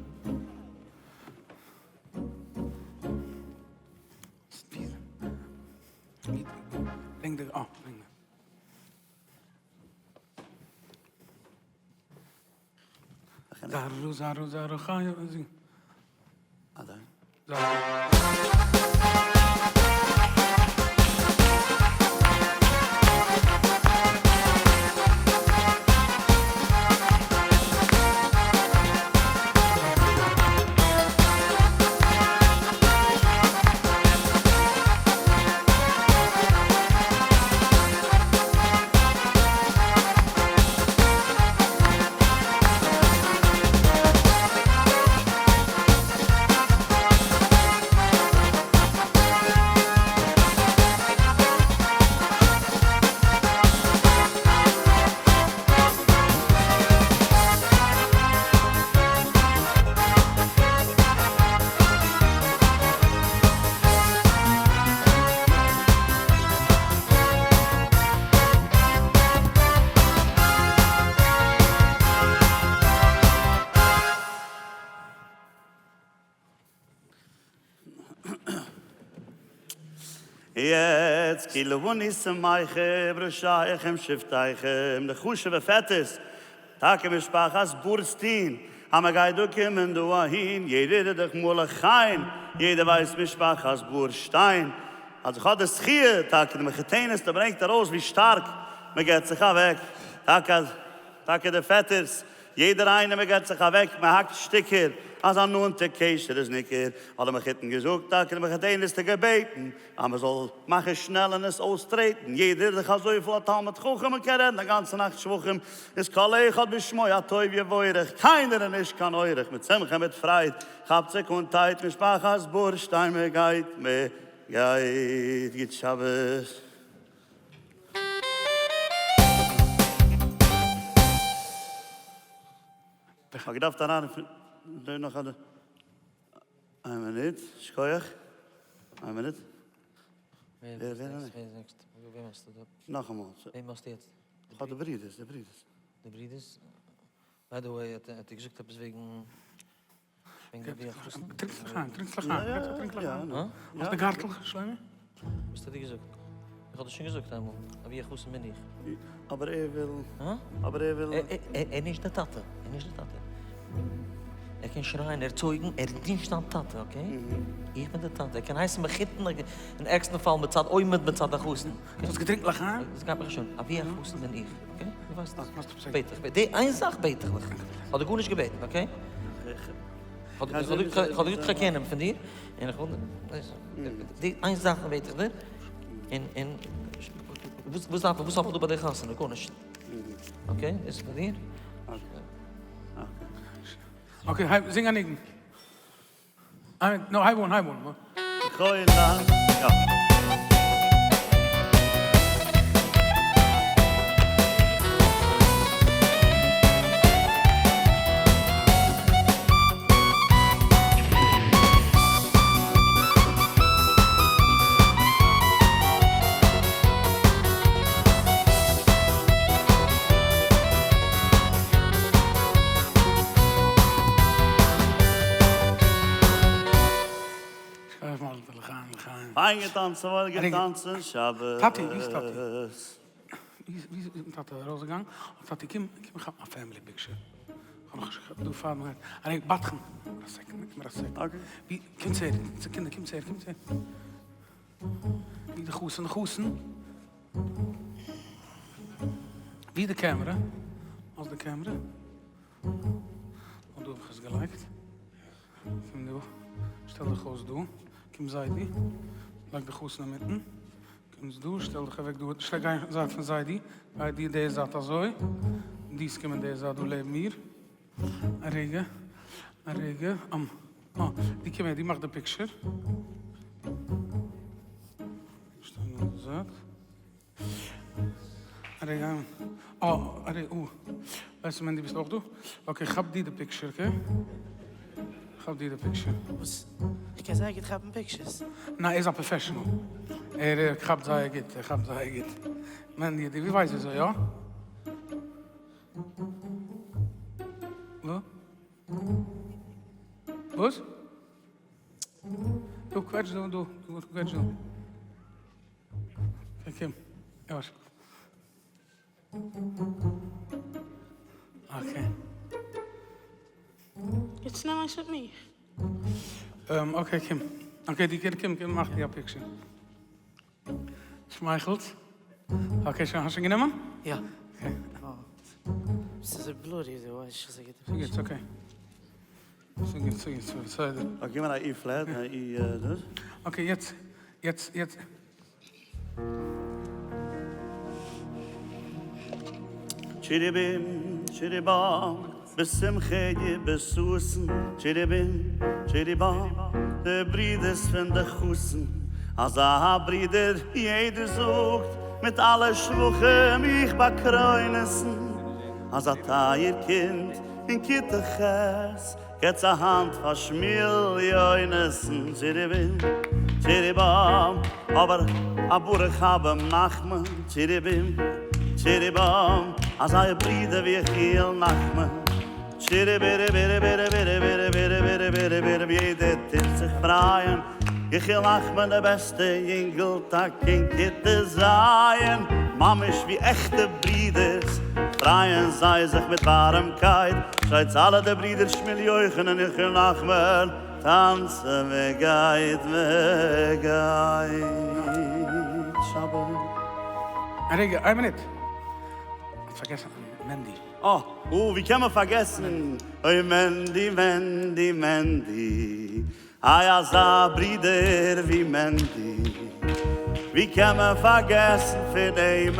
[SPEAKER 1] יעצט כולנו שמחים ראשיכם שבטיכם די חשוב'ע פעטערס טאקע משפחת בורסטין אז מען גייט דא קומען דא אהין יעדער איז דאך מלא חן יעדער ווייסט משפחת בורשטיין אז איך האב די זכיה טאקע די מחותנת'טע ברענגט ארויס ווי שטארק מען געבט זיך אוועק טאקע טאקע די פעטערס יעדער איינער מען געבט זיך אוועק, מען האקט שטיקער, אז א נאנטע קשר איז ניכר, האט די מחותן געזאגט, טאקע די מחותנת'טע געבעטן אז מען זאל מאכן שנעל און עס אויסטרעטן, יעדער איז דאך אזויפיל א תלמיד חכם און קען רעדן א גאנצע נאכט שבחים, איז כל אחד בשמו הטוב יבורך, קיינער איז נישט קיין אורח, מיט שמחה מיט פרייד כאפט זיך אן טייט משפחת בורשטיין מען גייט מען גייט גוט שבת. איך האב געדארפט אריינרופן דא נאך א איין מינוט, שכוח, איין מינוט.
[SPEAKER 5] ווער איז next? וועם האסטו דא?
[SPEAKER 1] נאכאמאל.
[SPEAKER 5] וועם האסטו יעצט?
[SPEAKER 1] איך האב די ברידערס, די ברידערס.
[SPEAKER 5] די ברידערס? by the way האט ער געזאגט עפעס וועגן וועגן אבי החתן?
[SPEAKER 2] טרינק לחיים, טרינק לחיים, טרינק לחיים. האסט די גארטל, שלומי?
[SPEAKER 5] וואס האט ער דיר געזאגט? איך האב דאס שוין געזאגט איינמאל, אבי החתן בין איך.
[SPEAKER 1] אבער ער וויל, אבער ער וויל.
[SPEAKER 5] ער איז נישט דער טאטע, ער איז נישט דער טאטע. ער קען שרייען ערצויגן, ער איז נישט דיין טאטע, okay? איך בין דער טאטע. ער קען הייסן מחותן, אין ערגסטן פאל מצד עומד מצד החתן.
[SPEAKER 2] האסט געטרינקט לחיים?
[SPEAKER 5] דאס גייט מיך נישט אן. אבי החתן בין איך, okay? דו ווייסט דאס. בעט איך, די איין זאך בעט איך דיך. כ'האב דיר גארנישט געבעטן, okay? כ'האב דיר געזאגט כ'קען אים פון דיר, און איך וויל, די איין זאך בעט איך דיר, און, און, וואס דארף איך, וואס האב איך דא ביי די חתונה? גארנישט. okay? דאס איז פאר דיר.
[SPEAKER 2] okay, הייב, זינג א ניגון. נו, הייב אן, הייב אן.
[SPEAKER 1] יא. פיין געטאנצן וואויל געטאנצן שבת.
[SPEAKER 2] טאטי, ווי איז טאטי? ווי איז טאטי ארויסגעגאנגען? טאטי קום קום כאפן א family picture. כ'האב נאך נישט געכאפט דא פאר מ'גייט. א רגע, בדחן. א second, גיב מיר א second. ווי, קומטס הער, קינדער קומטס הער, קומטס הער. ווי די חתן, חתן. ווי די camera? האסט די camera? און דא האב איך עס געלייגט. קום דא, שטעל דיך אויס דא. קום זיידי, לייג די חתן אינמיטן. קומסט דא, שטעל דיך אוועק דא, שטעל גיי זייט פון זיידי. גיי דיר די זייט אזוי. דיס קומען די זייט דא לעבן מיר. א רגע, א רגע. אה, די קום הער, די מאך די picture. שטיין אן די זייט. א רגע, אה, א רגע, אה. ווייסט מענדי ביסט אויך דא? okay, כאפ די די picture, okay? כאפ די די picture.
[SPEAKER 8] וואס? איך קען זייער גוט כאפן pictures.
[SPEAKER 2] ניין, ער איז א professional. ער כאפט זייער גוט, ער כאפט זייער גוט. מענדי, די ווייסט וויאזוי, יא? וואס? דא קוועטש דא דא קוועטש דא. okay קום. יאש. okay.
[SPEAKER 6] יעצט נעם איינס מיט מיך.
[SPEAKER 2] okay קום. okay די קום קום מאך די א picture. שמייכלט. okay שוין האסט שוין גענומען?
[SPEAKER 8] יא.
[SPEAKER 2] okay.
[SPEAKER 8] ס'איז אזוי blurry דא, ווייס נישט אזוי גוט.
[SPEAKER 2] ס'גוט, ס'איז okay. ס'גוט, ס'גוט, ס'גוט, בסדר.
[SPEAKER 1] okay, גיב מיר א E flat, א E דאס.
[SPEAKER 2] okay, יעצט, יעצט, יעצט.
[SPEAKER 1] טשיריבים, טשיריבאם, בשמחה ובששון, טשיריבים, טשיריבאם, די ברידערס פון די חתן, אזא ברודער יעדער זאגט, מיט אלע שבחים איך באקרוינעסן, אזא טייער קינד אין כיתה ח', געטס א האנט פאר שמואל יונתן, טשיריבים, טשיריבאם, אבער א ברוך הבא נחמן, טשיריבים, טשיריבאם, אזא ברודער ווי יחיאל נחמן, טשיריביריביריביריביריביריביריביריביריביריבי, יעדער טוט זיך פרייען. יחיאל נחמן דער בעסטע יונגל טאקע אין כיתה ז', ממש ווי עכטע ברידערס פרייען זיי זיך מיט ווארעמקייט, שרייטס אלע די ברידער שמואל יוחנן יחיאל נחמן טאנצן מען גייט מען גייט שבת.
[SPEAKER 2] א רגע, איין מינוט. האסט פארגעסן מענדי.
[SPEAKER 1] אה, ווי קען מען פארגעסן, אוי מענדי מענדי מענדי, איי אזא ברודער ווי מענדי, ווי קען מען פארגעסן פון אים,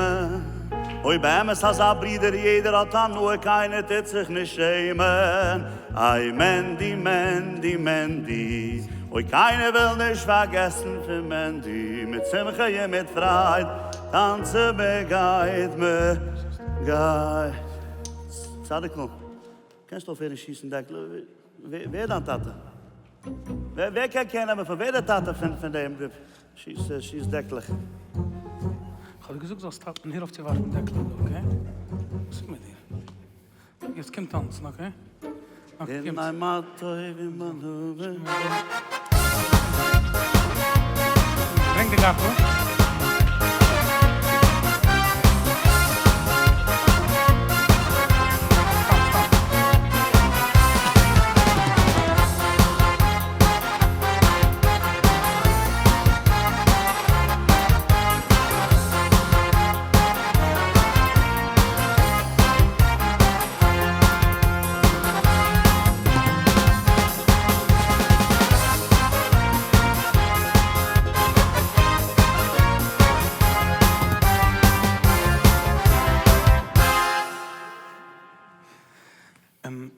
[SPEAKER 1] אוי באמת אזא ברודער יעדער האט הנאה קיינער טוט זיך נישט שעמען, איי מענדי מענדי מענדי, אוי קיינער וויל נישט פארגעסן פון מענדי, מיט שמחה און מיט פרייד טאנצן מען גייט מען גייט. צדיק'ל, קענסט אויפהערן שיסן דעקלעך? ווער דיין טאטע? ווער קען קער נעמען פון ווער דער טאטע פון דעם שיסט דעקלעך?
[SPEAKER 2] כ'האב דיר געזאגט זאלסט סטאפן הער אויף צו ווארפן דעקלעך דא okay? וואס איז מיט דיר? יעצט קום טאנצן okay?
[SPEAKER 1] הנה מה טוב ומה נאה.
[SPEAKER 2] ברענג די גארטל.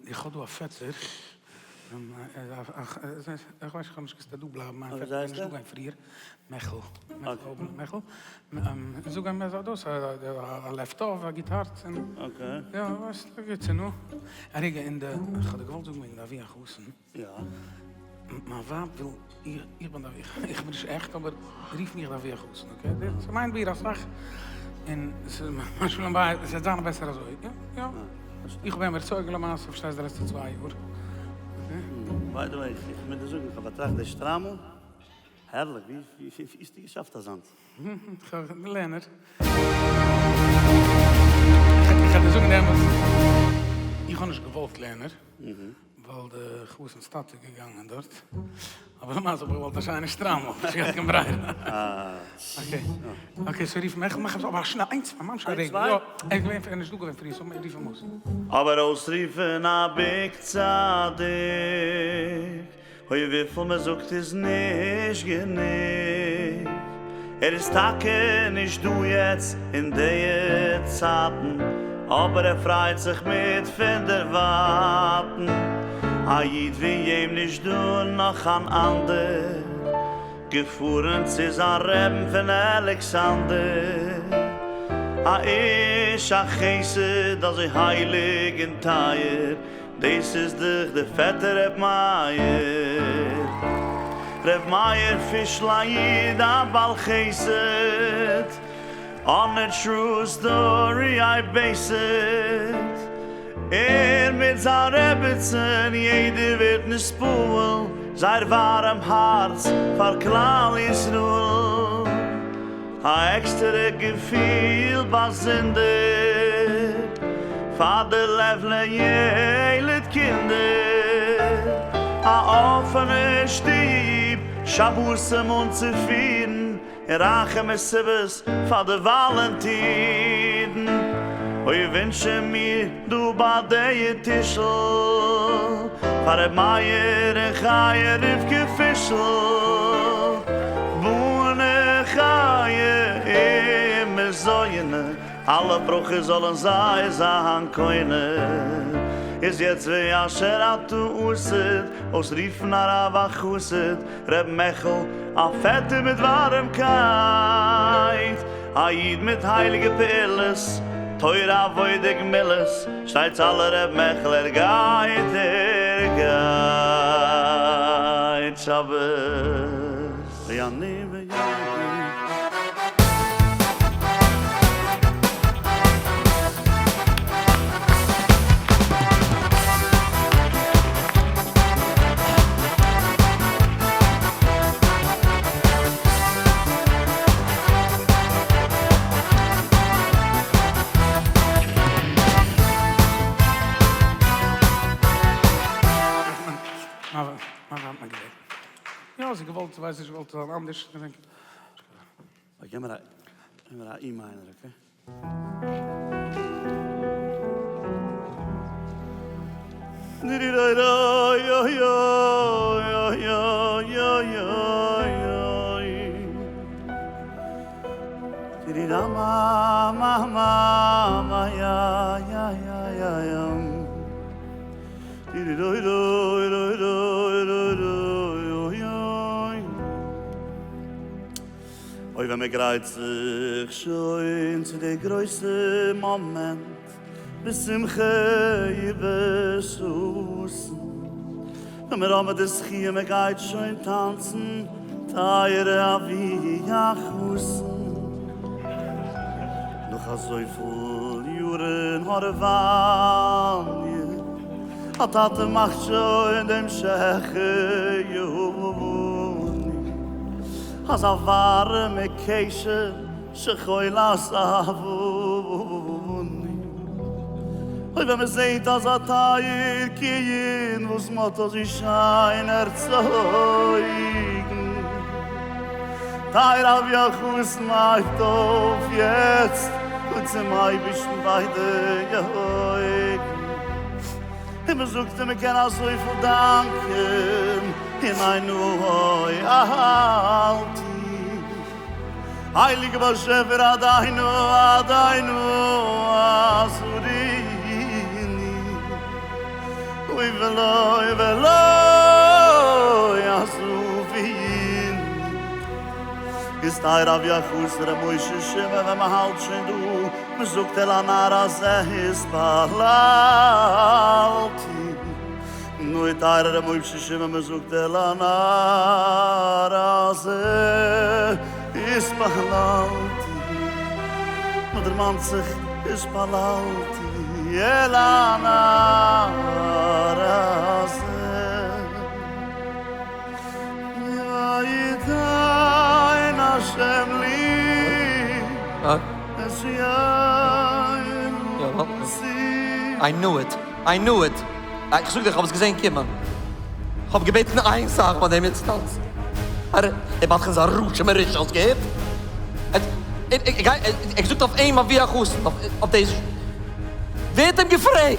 [SPEAKER 2] איך האב דא א פעטער, איך ווייס איך האב נישט געוואוסט אז דא בלייבן מיין פעטער איז נישט דא געווען פריער, מעכל, מעכל, זאג אים אז דאס א לב טוב, א גוט הארץ, און יא, ווייסט, א גוטס, נו. א רגע, און די, איך האב דיר געוואלט זאגן וועגן די אבי החתן.
[SPEAKER 1] יא.
[SPEAKER 2] מיין ווייב וויל, איך בין די, איך בין נישט עכט, אבער רוף מיך די אבי החתן, okay? דאס מיינט מיר אסאך, און ס'איז מיין שלום בית, עס וועט זיין בעסער אזוי, יא, יא. איך בין ערצויגן למעשה, פארשטייסט, די לעצטע צוויי יאר.
[SPEAKER 1] by the way, איך מוז דיר זאגן, איך האב באטראכט די שטריימל, הערליך, ווי האסטו געשאפט אזאנס?
[SPEAKER 2] כ'האב לערנער. איך וועל דיר זאגן די אמת, איך האב נישט געוואלט לערנער, ווייל די חתן'ס טאטע איז געגאנגען דארט, אבער למעשה האב איך געוואלט א שיינע שטריימל, נישט געהאט קיין ברירה. okay, okay, so רוף מיך, מאך עס אבער שנעל, איינס צוויי, ממש א רגע, יא, ער איז געווען, ער איז נישט דא געווען פריער, so רוף אים אויס.
[SPEAKER 1] אבער אויסרופן א big צדיק. אוי וויפיל מען זאגט איז נישט גענוג, ער איז טאקע נישט דא יעצט אין דיע צייטן, אבער ער פרייט זיך מיט פון דערווייטן, א איד ווי אים נישט דא נאך אן אנדער, געפארן צו זיין רעבן פון אלכסנדר, א איש החסד אזוי הייליג און טייער, דאס איז דאך דער פעטער ר' מאיר. ר' מאיר פישל א איד א בעל חסד. On a true story I base it. ער מיט זיין רעבעצן יעדער ווערט נתפעל. זייער ווארעם הארץ פאר כלל ישראל. א עקסטערע געפיל באזונדער פאר די לבלי ילד קינדער, א אפענע שטוב שבתים אנצופירן און רייכע מסיבות פאר די וואלענטירן, אוי ווינטשן מיר דא ביי די טישל פאר ר' מאיר און חיה רבקה פישל, בני חיה און מזוני, אלע ברכות זאלן זיי זיין קונה, איז יעצט ואשר אתה עתיד אויסרופן הרב החסיד ר' מעכל א פעטער מיט ווארעמקייט, א איד מיט הייליגע פעולות, תורה עבודה גמילות, שטייטס אלע ר' מעכל ער גייט ער גייט שבת ואני ויאיר.
[SPEAKER 2] געוואלט, ווייס נישט, געוואלט זיין אנדערש, געדענק.
[SPEAKER 1] גיב מיר א, גיב מיר א E minor, okay? אוי ווען מען גרייט זיך שוין צו די גרויסע מאמענט בשמחה ובששון, ווען מיר האבן די זכי' מען גייט שוין טאנצן טייערע אבי החתן, נאך אזויפיל יארן הארעוואניע, א טאטע מאכט שוין דעם שהחיינו. אזא ווארעמע קשר שחולת אבני. אוי ווען מ'זעהט אזא טייער קינד וואס מ'האט אזוי שיין ערצויגן. טייער אבי החתן הייבט אויף יעצט און צום אייבערשטן ביידע אויגן. און מ'זאגט אים מ'קען אזויפיל דאנקען. אין איין אוי אלטי. הייליגע באשעפער עדינו עדינו אסוריני אוי ולא ולא יעזוביני איז טייער אבי החתן ר' משה שמעון ווען מ'האלט שוין דא מ'זאגט אל הנער הזה התפללתי. נו טייערע ר' משה שמעון מ'זאגט אל הנער הזה התפללתי מ'דערמאנט זיך התפללתי אל הנער הזה ויתן השם לי את יין
[SPEAKER 5] I knew it. I knew it. איך זאג דיר, איך האב עס געזען קומען. איך האב געבעטן איין זאך ביי דעם אינסטאנץ. ער בדחן איז א רשע מרושע, האסט געהערט? ער האט געזאגט אויף אים אבי החתן, אויף דאס. ווער האט אים געפרעגט?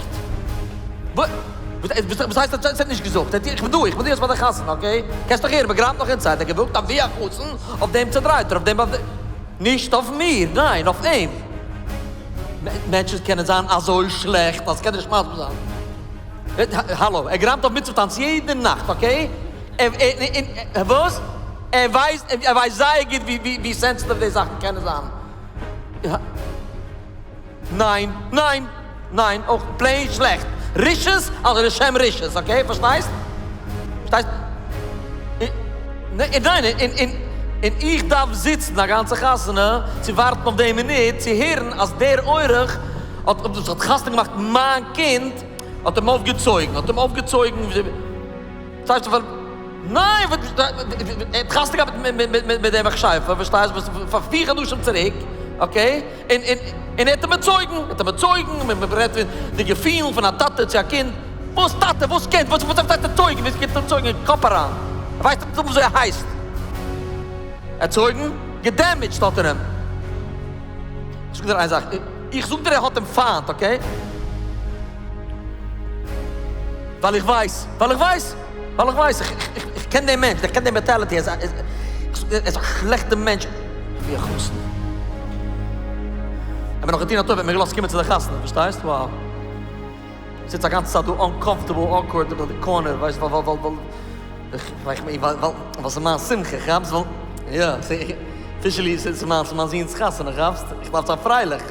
[SPEAKER 5] וואס הייסט ער האט נישט געזאגט? איך בין דא, איך בין דא יעצט ביי די חתונה, okay? קענסט דאך הערן, מ'גראמט נאך inside. ער האט געזאגט אבי החתן אויף דעם צעדרייטער, אויף דעם, נישט אויף מיר, ניין, אויף אים. מענטשן קענען זיין אזוי שלעכט אז כ'קען דיר נישט מסביר זיין. האלא, ער גראמט אויף מצוה טאנץ יעדע נאכט, okay? וואס? ער ווייסט, ער ווייסט זייער גוט ווי sensitive די זאכן קענען זיין. ניין, ניין, ניין, אויך plain שלעכט. רשעות, אלס לשם רשעות, okay? פארשטייסט? פארשטייסט? ניין, און איך דארף זיצן א גאנצע חתונה צו ווארטן אויף די מינוט צו הערן אז דער אורח האט וואס האט חתונה געמאכט מיין קינד האט אים אויפגעצויגן, האט אים אויפגעצויגן, פארשטייסטו? ניין, ער האט חתונה געהאט מיט דעם מכשפה, פארשטייסט, פאר פיר חדשים צוריק, okay? און און און ער האט אים ערצויגן, ער האט אים ערצויגן, מען רעדט פון די געפילן פון א טאטע צו א קינד, וואס טאטע, וואס קינד, וואס וואס הייסט ערצויגן, ווי קומט ערצויגן אין קאפ אריין, ער ווייסט נישט וויאזוי ער הייסט, ערצויגן? געדעמידזשט האט ער אים. איך זאג דיר איין זאך, איך זאג דיר ער האט אים פיינט, okay? ווייל איך ווייס, ווייל איך ווייס, ווייל איך ווייס, איך קען דעם מענטש, איך קען דעם mentality, ער איז א שלעכטע מענטש, ווי א חתן. ער האט מיר נאך געטון א טובה, ער האט מיר געלאזט קומען צו די חתונה, פארשטייסט? Wow. זיץ א גאנצע צייט דא uncomfortable, awkward אין די corner, ווייסט, ווייל, ווייל, ווייל, ווייל, ווייל, ווייל ס'איז מיין שמחה, כאפסט? ווייל, יא, officially ס'איז מיין, ס'איז מיין זוהן'ס חתונה, כאפסט? איך דארף זיין פרייליך,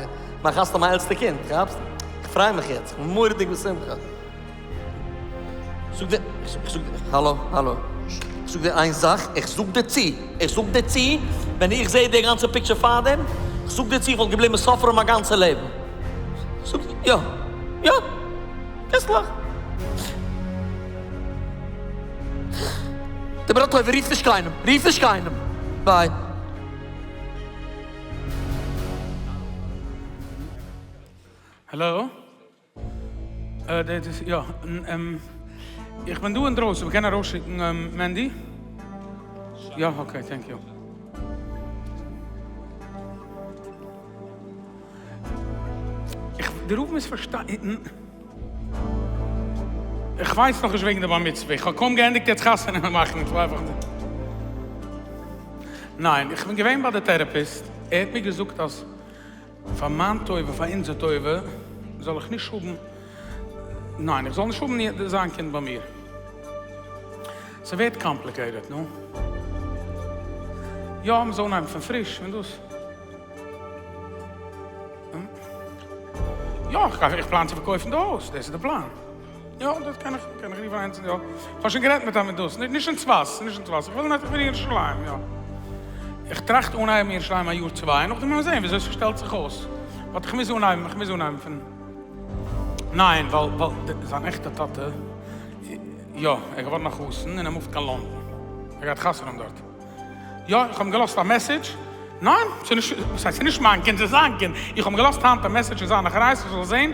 [SPEAKER 5] מיין חתונה מיין עלטסטע קינד, כאפסט? איך פריי מיך יעצט, איך בין מורא'דיג בשמחה. זאג דיר, איך זאג דיר, האלא, האלא, איך זאג דיר איין זאך, איך זאג דיר צו, איך זאג דיר צו, ווען איך זע די גאנצע picture פארדעם, איך זאג דיר צו איך וואלט געבליבן suffering מיין גאנצע לעבן. זאג, יא, יא, קענסט לאכן. דער בראטלעווער רופט נישט קיינעם, רוף נישט קיינעם, bye.
[SPEAKER 2] האלא? יא, איך בין דא אינדרויסן, מ'קען ארויסשיקן מענדי? יא, okay, thank you. איך, דער רב מוז פארשטיין. איך ווייס נאכנישט וועגן די בר מצוה, איך האב קוים געענדיגט יעצט חתונה מאכן צוויי וואכן צוריק. ניין, איך בין געווען ביי די therapist, ער האט מיר געזאגט אז פאר מיין טובה, פאר אונזער טובה, זאל איך נישט האבן, ניין, איך זאל נישט האבן זיין קינד ביי מיר. ס'ווערט complicated, נו. יא, מ'זאל אנהייבן פון פריש, און דאס. יא, איך פלאן צו פארקויפן די הויז, דאס איז די פלאן. יא, דאס קען איך, קען איך רופן איינס, יא. איך האב שוין גערעדט מיט אים מיט דאס, נישט אין צפת, נישט אין צפת, איך וויל איך וויל אין ירושלים, יא. איך טראכט אנהייבן אין ירושלים א יאר צוויי, נאכדעם וועל מען זען וויאזוי ס'שטעלט זיך אויס. but איך מוז אנהייבן, איך מוז אנהייבן פון. ניין, ווייל, ווייל זיין עכטע טאטע, יא, ער איז געווארן א חתן און ער מופט קיין לאנדאן. ער גייט חתונה האבן דארט. יא, איך האב אים געלאזט א message. ניין, ס'איז נישט, וואס הייסט ס'איז נישט מיין קינד, ס'איז זיין קינד. איך האב אים געלאזט היינט א message אין זיין אחריות ער זאל זען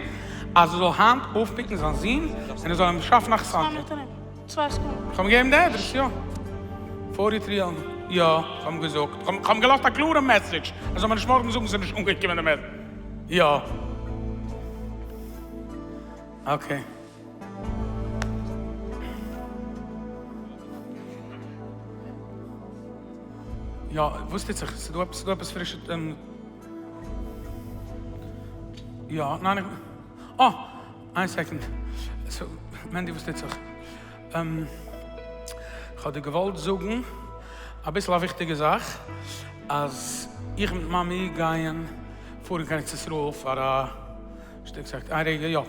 [SPEAKER 2] אז ער זאל היינט אויפפיקן זיין זון און ער זאל אים שאפן א חתן. איך האב אים געגעבן די אדרעס, יא. forty-three Elm. יא, איך האב אים געזאגט. איך האב אים געלאזט א קלארע message ער זאל מיר נישט מארגן זאגן ס'איז נישט אנגעקומען די message. יא. okay. יא, וואס טוט זיך? ס'דא עפעס, ס'דא עפעס פרישע יא, ניין איך, אה! איין second. so, מענדי וואס טוט זיך? כ'האב דיר געוואלט זאגן אביסל א וויכטיגע זאך, אז איך מיט מאמי גייען פארן קיין ארץ ישראל פאר א שטיק צייט, איין רגע, יא.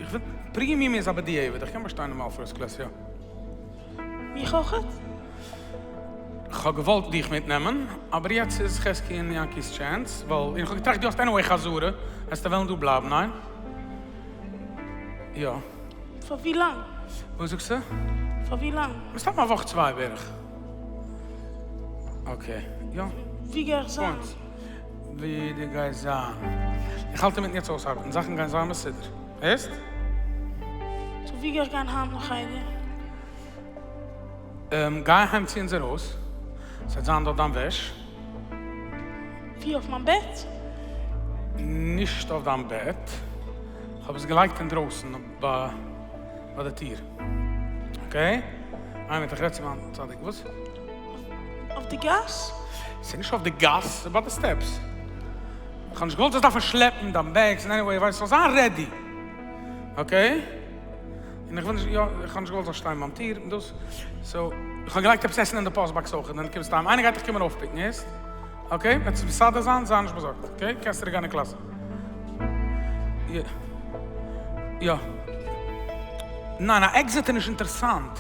[SPEAKER 2] איך וויל, premium איז א בדיעבד, איך קען באשטיין נארמאל first class, יא.
[SPEAKER 6] מיך אויכעט?
[SPEAKER 2] כ'האב געוואלט דיך מיטנעמען, אבער יעצט איז חזקי און יענקי'ס chance, ווייל, און כ'האב געטראכט דו האסט anyway חזרה, וועסטו וועלן דא בלייבן, ניין? יא.
[SPEAKER 6] פאר ווי לאנג?
[SPEAKER 2] וואס זאגסטו?
[SPEAKER 6] פאר ווי לאנג?
[SPEAKER 2] מסתם א וואך צוויי בערך. okay, יא.
[SPEAKER 6] ווי גיי איך זיין?
[SPEAKER 2] ווי דו גייסט זיין? איך האלט אינמיטן יעצט אויסארבעטן, זאכן גייען זיין מסודר. הערסט?
[SPEAKER 6] so ווי גיי איך גיין היינט נאך חדר?
[SPEAKER 2] גיי אהיים צו אונזער הויז, ס'וועט זיין דארט דיין וועש.
[SPEAKER 6] ווי אויף מיין בעט?
[SPEAKER 2] נישט אויף דיין בעט, כ'האב עס געלייגט אינדרויסן ביי די טיר. okay? איין מינוט איך רעד צו מיין צדיק, וואס?
[SPEAKER 6] אויף די גאס?
[SPEAKER 2] ס'איז נישט אויף די גאס, ס'איז ביי די steps. כ'האב נישט געוואלט זאלסט דארפן שלעפן דיין bags, און anyway ווייסט ס'זאל זיין ready. okay? און איך וויל נישט, יא, איך האב נישט געוואלט זאלסט שטיין ביים טיר און דאס, so, איך האב געלייגט עפעס עסן אין די post box אויך, ווען דו קומסט אהיים, איינער גייט דיך קומען אויפפיקן, הערסט? okay? וועט עס מסדר זיין, זיי נישט באזארגט, okay? קענסט צוריק גיין אין קלאס. יא. יא. ניין, א exit איז נישט אינטערעסאנט.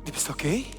[SPEAKER 1] דו ביסט okay?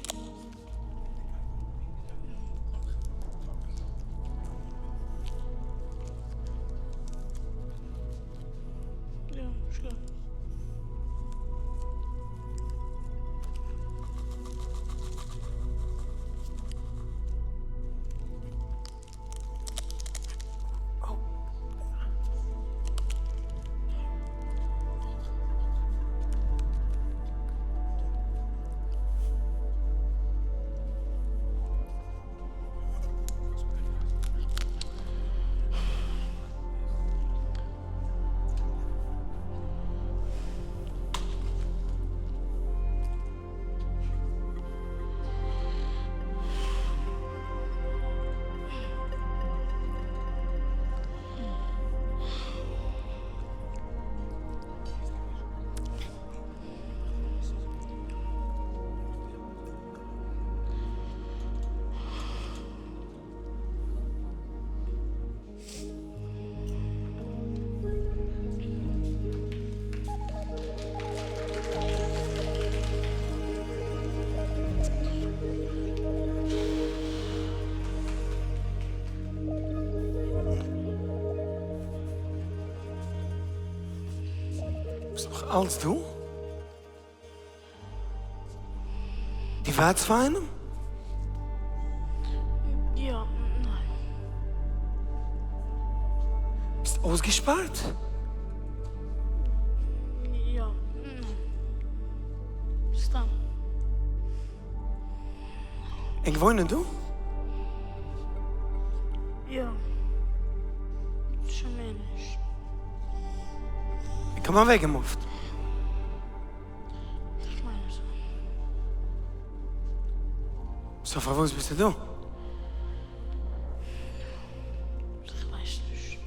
[SPEAKER 9] אלץ דא? דו ווארטסט פאר איינעם?
[SPEAKER 6] יא, ניין.
[SPEAKER 9] ביסט אויסגעשפארט?
[SPEAKER 6] יא, ניין. סתם.
[SPEAKER 9] ענק וואוינען דא?
[SPEAKER 6] יא. שוין מער נישט.
[SPEAKER 9] ענק האבן אוועקגעמופט?
[SPEAKER 6] איך מיין אזוי.
[SPEAKER 9] סאו פארוואס ביסטו דא?
[SPEAKER 6] איך ווייס נישט.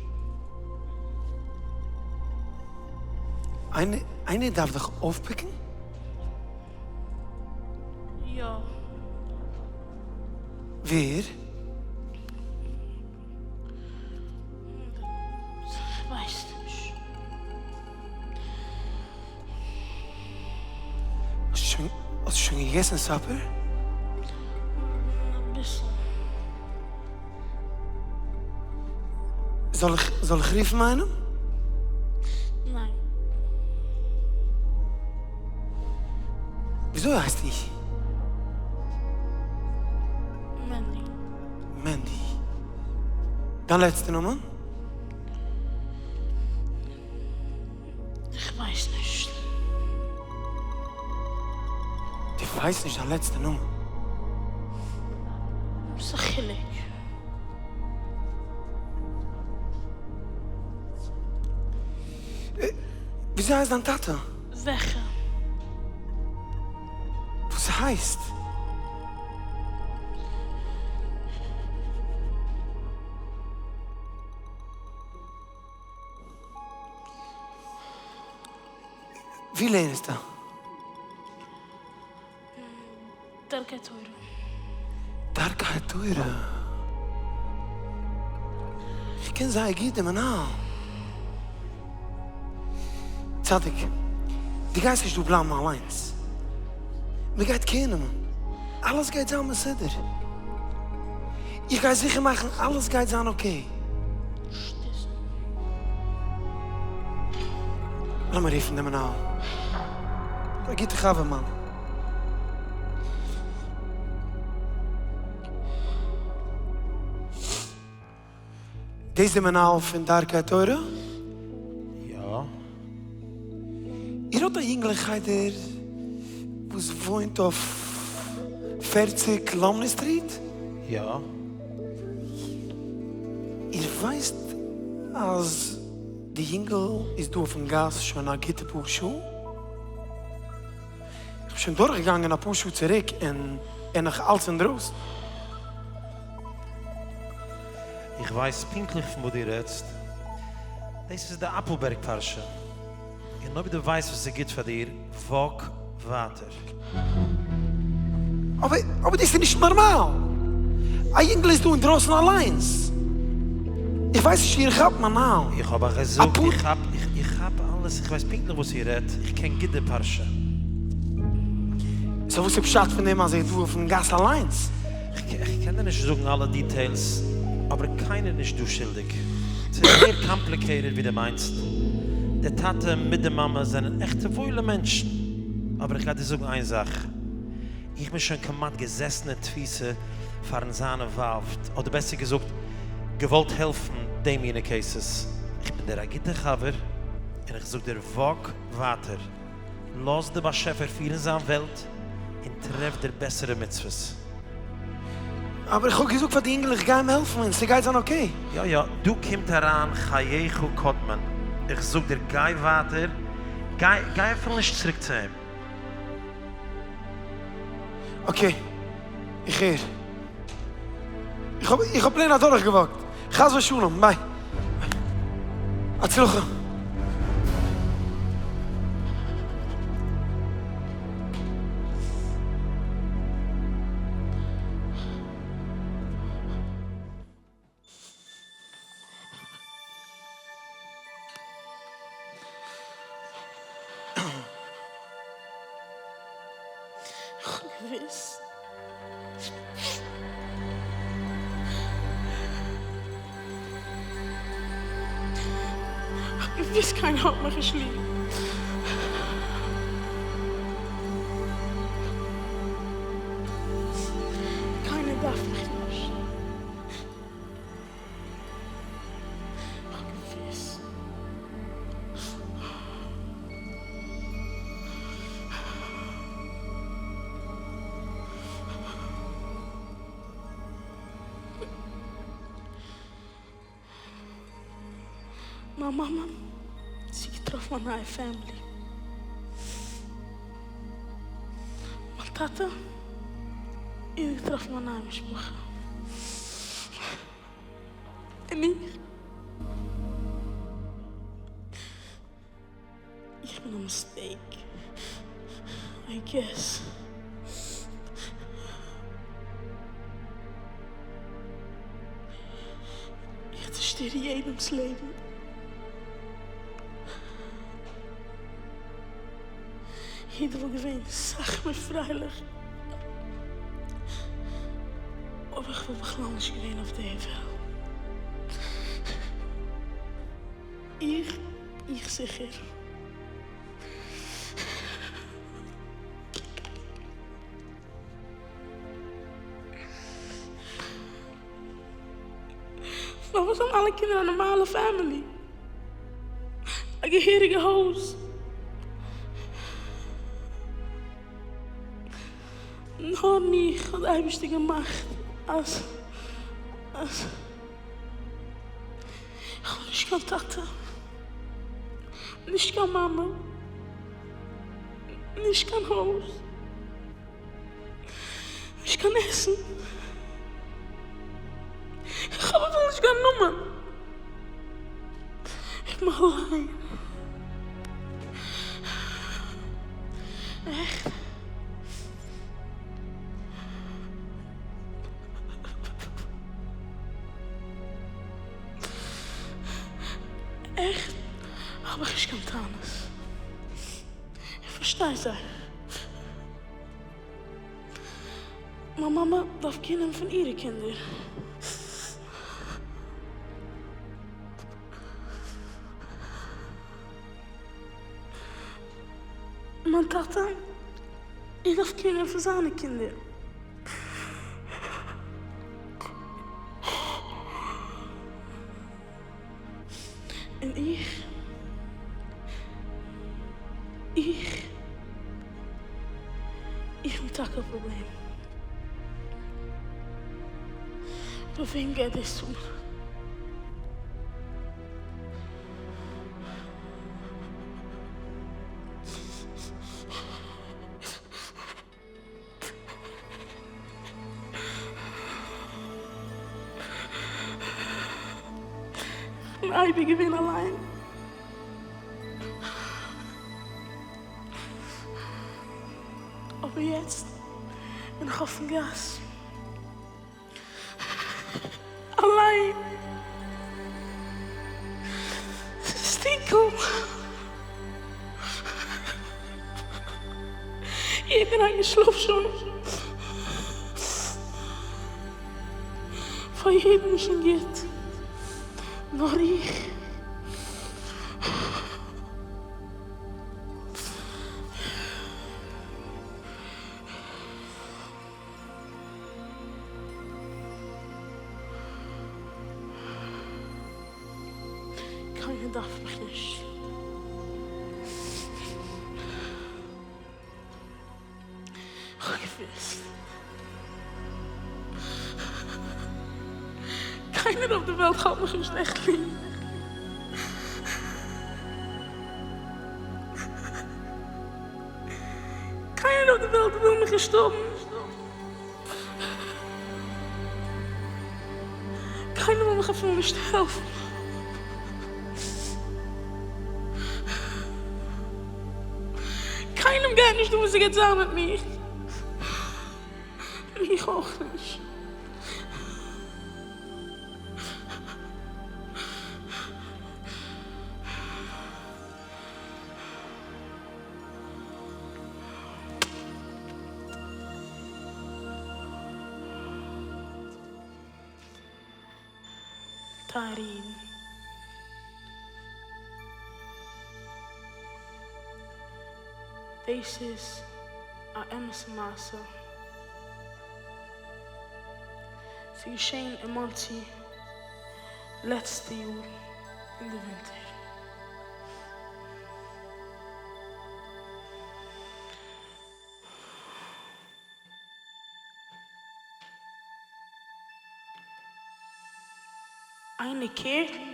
[SPEAKER 9] איינער דארף דיך אויפפיקן?
[SPEAKER 6] יא.
[SPEAKER 9] ווער?
[SPEAKER 6] איך ווייס נישט.
[SPEAKER 9] האסט שוין געגעסן supper?
[SPEAKER 6] אביסל.
[SPEAKER 9] זאל איך זאל איך רופן איינעם?
[SPEAKER 6] ניין.
[SPEAKER 9] וויאזוי הייסטו?
[SPEAKER 6] מענדי.
[SPEAKER 9] מענדי. דיין לעצטע נאמען?
[SPEAKER 6] איך ווייס נישט.
[SPEAKER 9] דו ווייסט נישט דיין לעצטע נאמען?
[SPEAKER 6] וואס א חילוק?
[SPEAKER 9] וויאזוי הייסט דיין טאטע?
[SPEAKER 6] וועלכע?
[SPEAKER 9] וואס הייסט? ווי לערנסטו?
[SPEAKER 6] דרכי תורה.
[SPEAKER 9] דרכי תורה? איך קען זייער גוט דעם מנהל. צדיק, דו גייסט נישט דא בלייבן אליינס. מען גייט קעיר נעמען. אלעס גייט זיין מסודר. איך גיי זיכער מאכן אלעס גייט זיין okay. לאמיר רופן דעם מנהל. א גוטע חבר מיינע. דאס איז דער מנהל פון דרכי התורה?
[SPEAKER 10] יא.
[SPEAKER 9] איר האט א יונגל אין חדר וואס וואוינט אויף 40 לאמני Street?
[SPEAKER 10] יא.
[SPEAKER 9] איר ווייסט אז די יונגל איז דא אויפן גאס שוין א גוטע פאר שעה? איך בין שוין דורכגעגאנגען אפאר שעה צוריק און ער נאך אלץ אינדרויסן.
[SPEAKER 10] איך ווייס פונקטליך פון וואס דו רעדסט. דאס איז די אפלבערג פרשה. און אויב דו ווייסט וואס איז גוט פאר דיר, walk ווייטער.
[SPEAKER 9] אבער אבער דאס איז נישט נארמאל! א יונגל איז דא אינדרויסן אליינס! איך ווייס נישט איר כאפט מיין נאו.
[SPEAKER 10] איך האב אייך געזאגט, איך כאפ, איך כאפ אלעס, איך ווייס פונקטליך וואס איר רעדט, איך קען גוט די פרשה.
[SPEAKER 9] so וואס איז פשט פון דעם אז ער איז דא אויפן גאס אליינס?
[SPEAKER 10] איך קען דיר נישט זאגן אלע details, אבער קיינער איז נישט דא שולדיג. ס'איז מער complicated ווי דו מיינסט. דער טאטע מיט די מאמע זענען עכטע וואוילע מענטשן. אבער איך גיי דיר זאגן איין זאך, איך בין שוין כמעט געזעסן אין תפיסה פארן זיין involved, אדער בעסער געזאגט, געוואלט העלפן די מינע cases. איך בין דיר א גוטער חבר, און איך זאג דיר walk ווייטער. לאז די באשעפער פירן זיין וועלט, און טרעף דיר בעסערע מצוות.
[SPEAKER 9] אבער איך האב געזאגט פאר די אינגל איך גיי אים העלפן און ס'גייט זיין okay.
[SPEAKER 10] יא יא, דא קומט אריין חייך קודמין, איך זאג דיר גיי ווייטער, גיי גיי אפילו נישט צוריק צו אים.
[SPEAKER 9] okay, איך הער. איך האב איך האב plain אדורכגעוואקט. חס ושלום, bye. הצלחה.
[SPEAKER 6] איך האב געוואוסט. איך האב געוואוסט קיינער האט מיך נישט ליב. דארף מיך נישט. איך האב געוואוסט. מיין מאמע זי געטראפן א נייע family. מיין טאטע ער האט געטראפן א נייע משפחה. און איך? איך בין א mistake I guess. איך צעשטער יעדעמס לעבן. יעדער וואלט געווען סאך מער פרייליך אויב איך וואלט בכלל נישט געווען אויף די וועלט. איך, איך זיכער. פארוואס האבן אלע קינדער א נארמאלע family? א געהעריגע הויז? נאר מיך האט די אייבערשטער געמאכט אז אז. איך האב נישט קיין טאטע, נישט קיין מאמע, נישט קיין הויז, נישט קיין עסן, איך האב אפילו נישט קיין נאמען, איך בין אליין. עכט? עכט האב איך נישט קיין טענות, איך פארשטיי זיי. מיין מאמע דארף care נעמען פון אירע קינדער. מיין טאטע, ער דארף care נעמען פון זיינע קינדער. און איך? איך? איך בין טאקע א פראבלעם. אבער וועם גייט דאס אן? כ'בין אייביג געווען אליין. אבער יעצט בין איך אויפן גאס. אליין. ס'איז טונקל. יעדער איינער שלאפט שוין. פאר יעדן איז שוין גוט. נאר איך. קיינער דארף מיך נישט. כ'האב געוואוסט. קיינער אויף די וועלט האט מיך נישט עכט ליב. קיינער אויף די וועלט וויל מיך נישט האבן. קיינער וויל מיך אפילו נישט העלפן. קיינעם גייט נישט אן וואס ס'גייט זיין מיט מיך. מיך אויך נישט. טייערע אידן. דאס איז א אמת'ע מעשה. ס'איז געשען אין מאנסי לעצטע יאר אין די ווינטער. איינער קערט?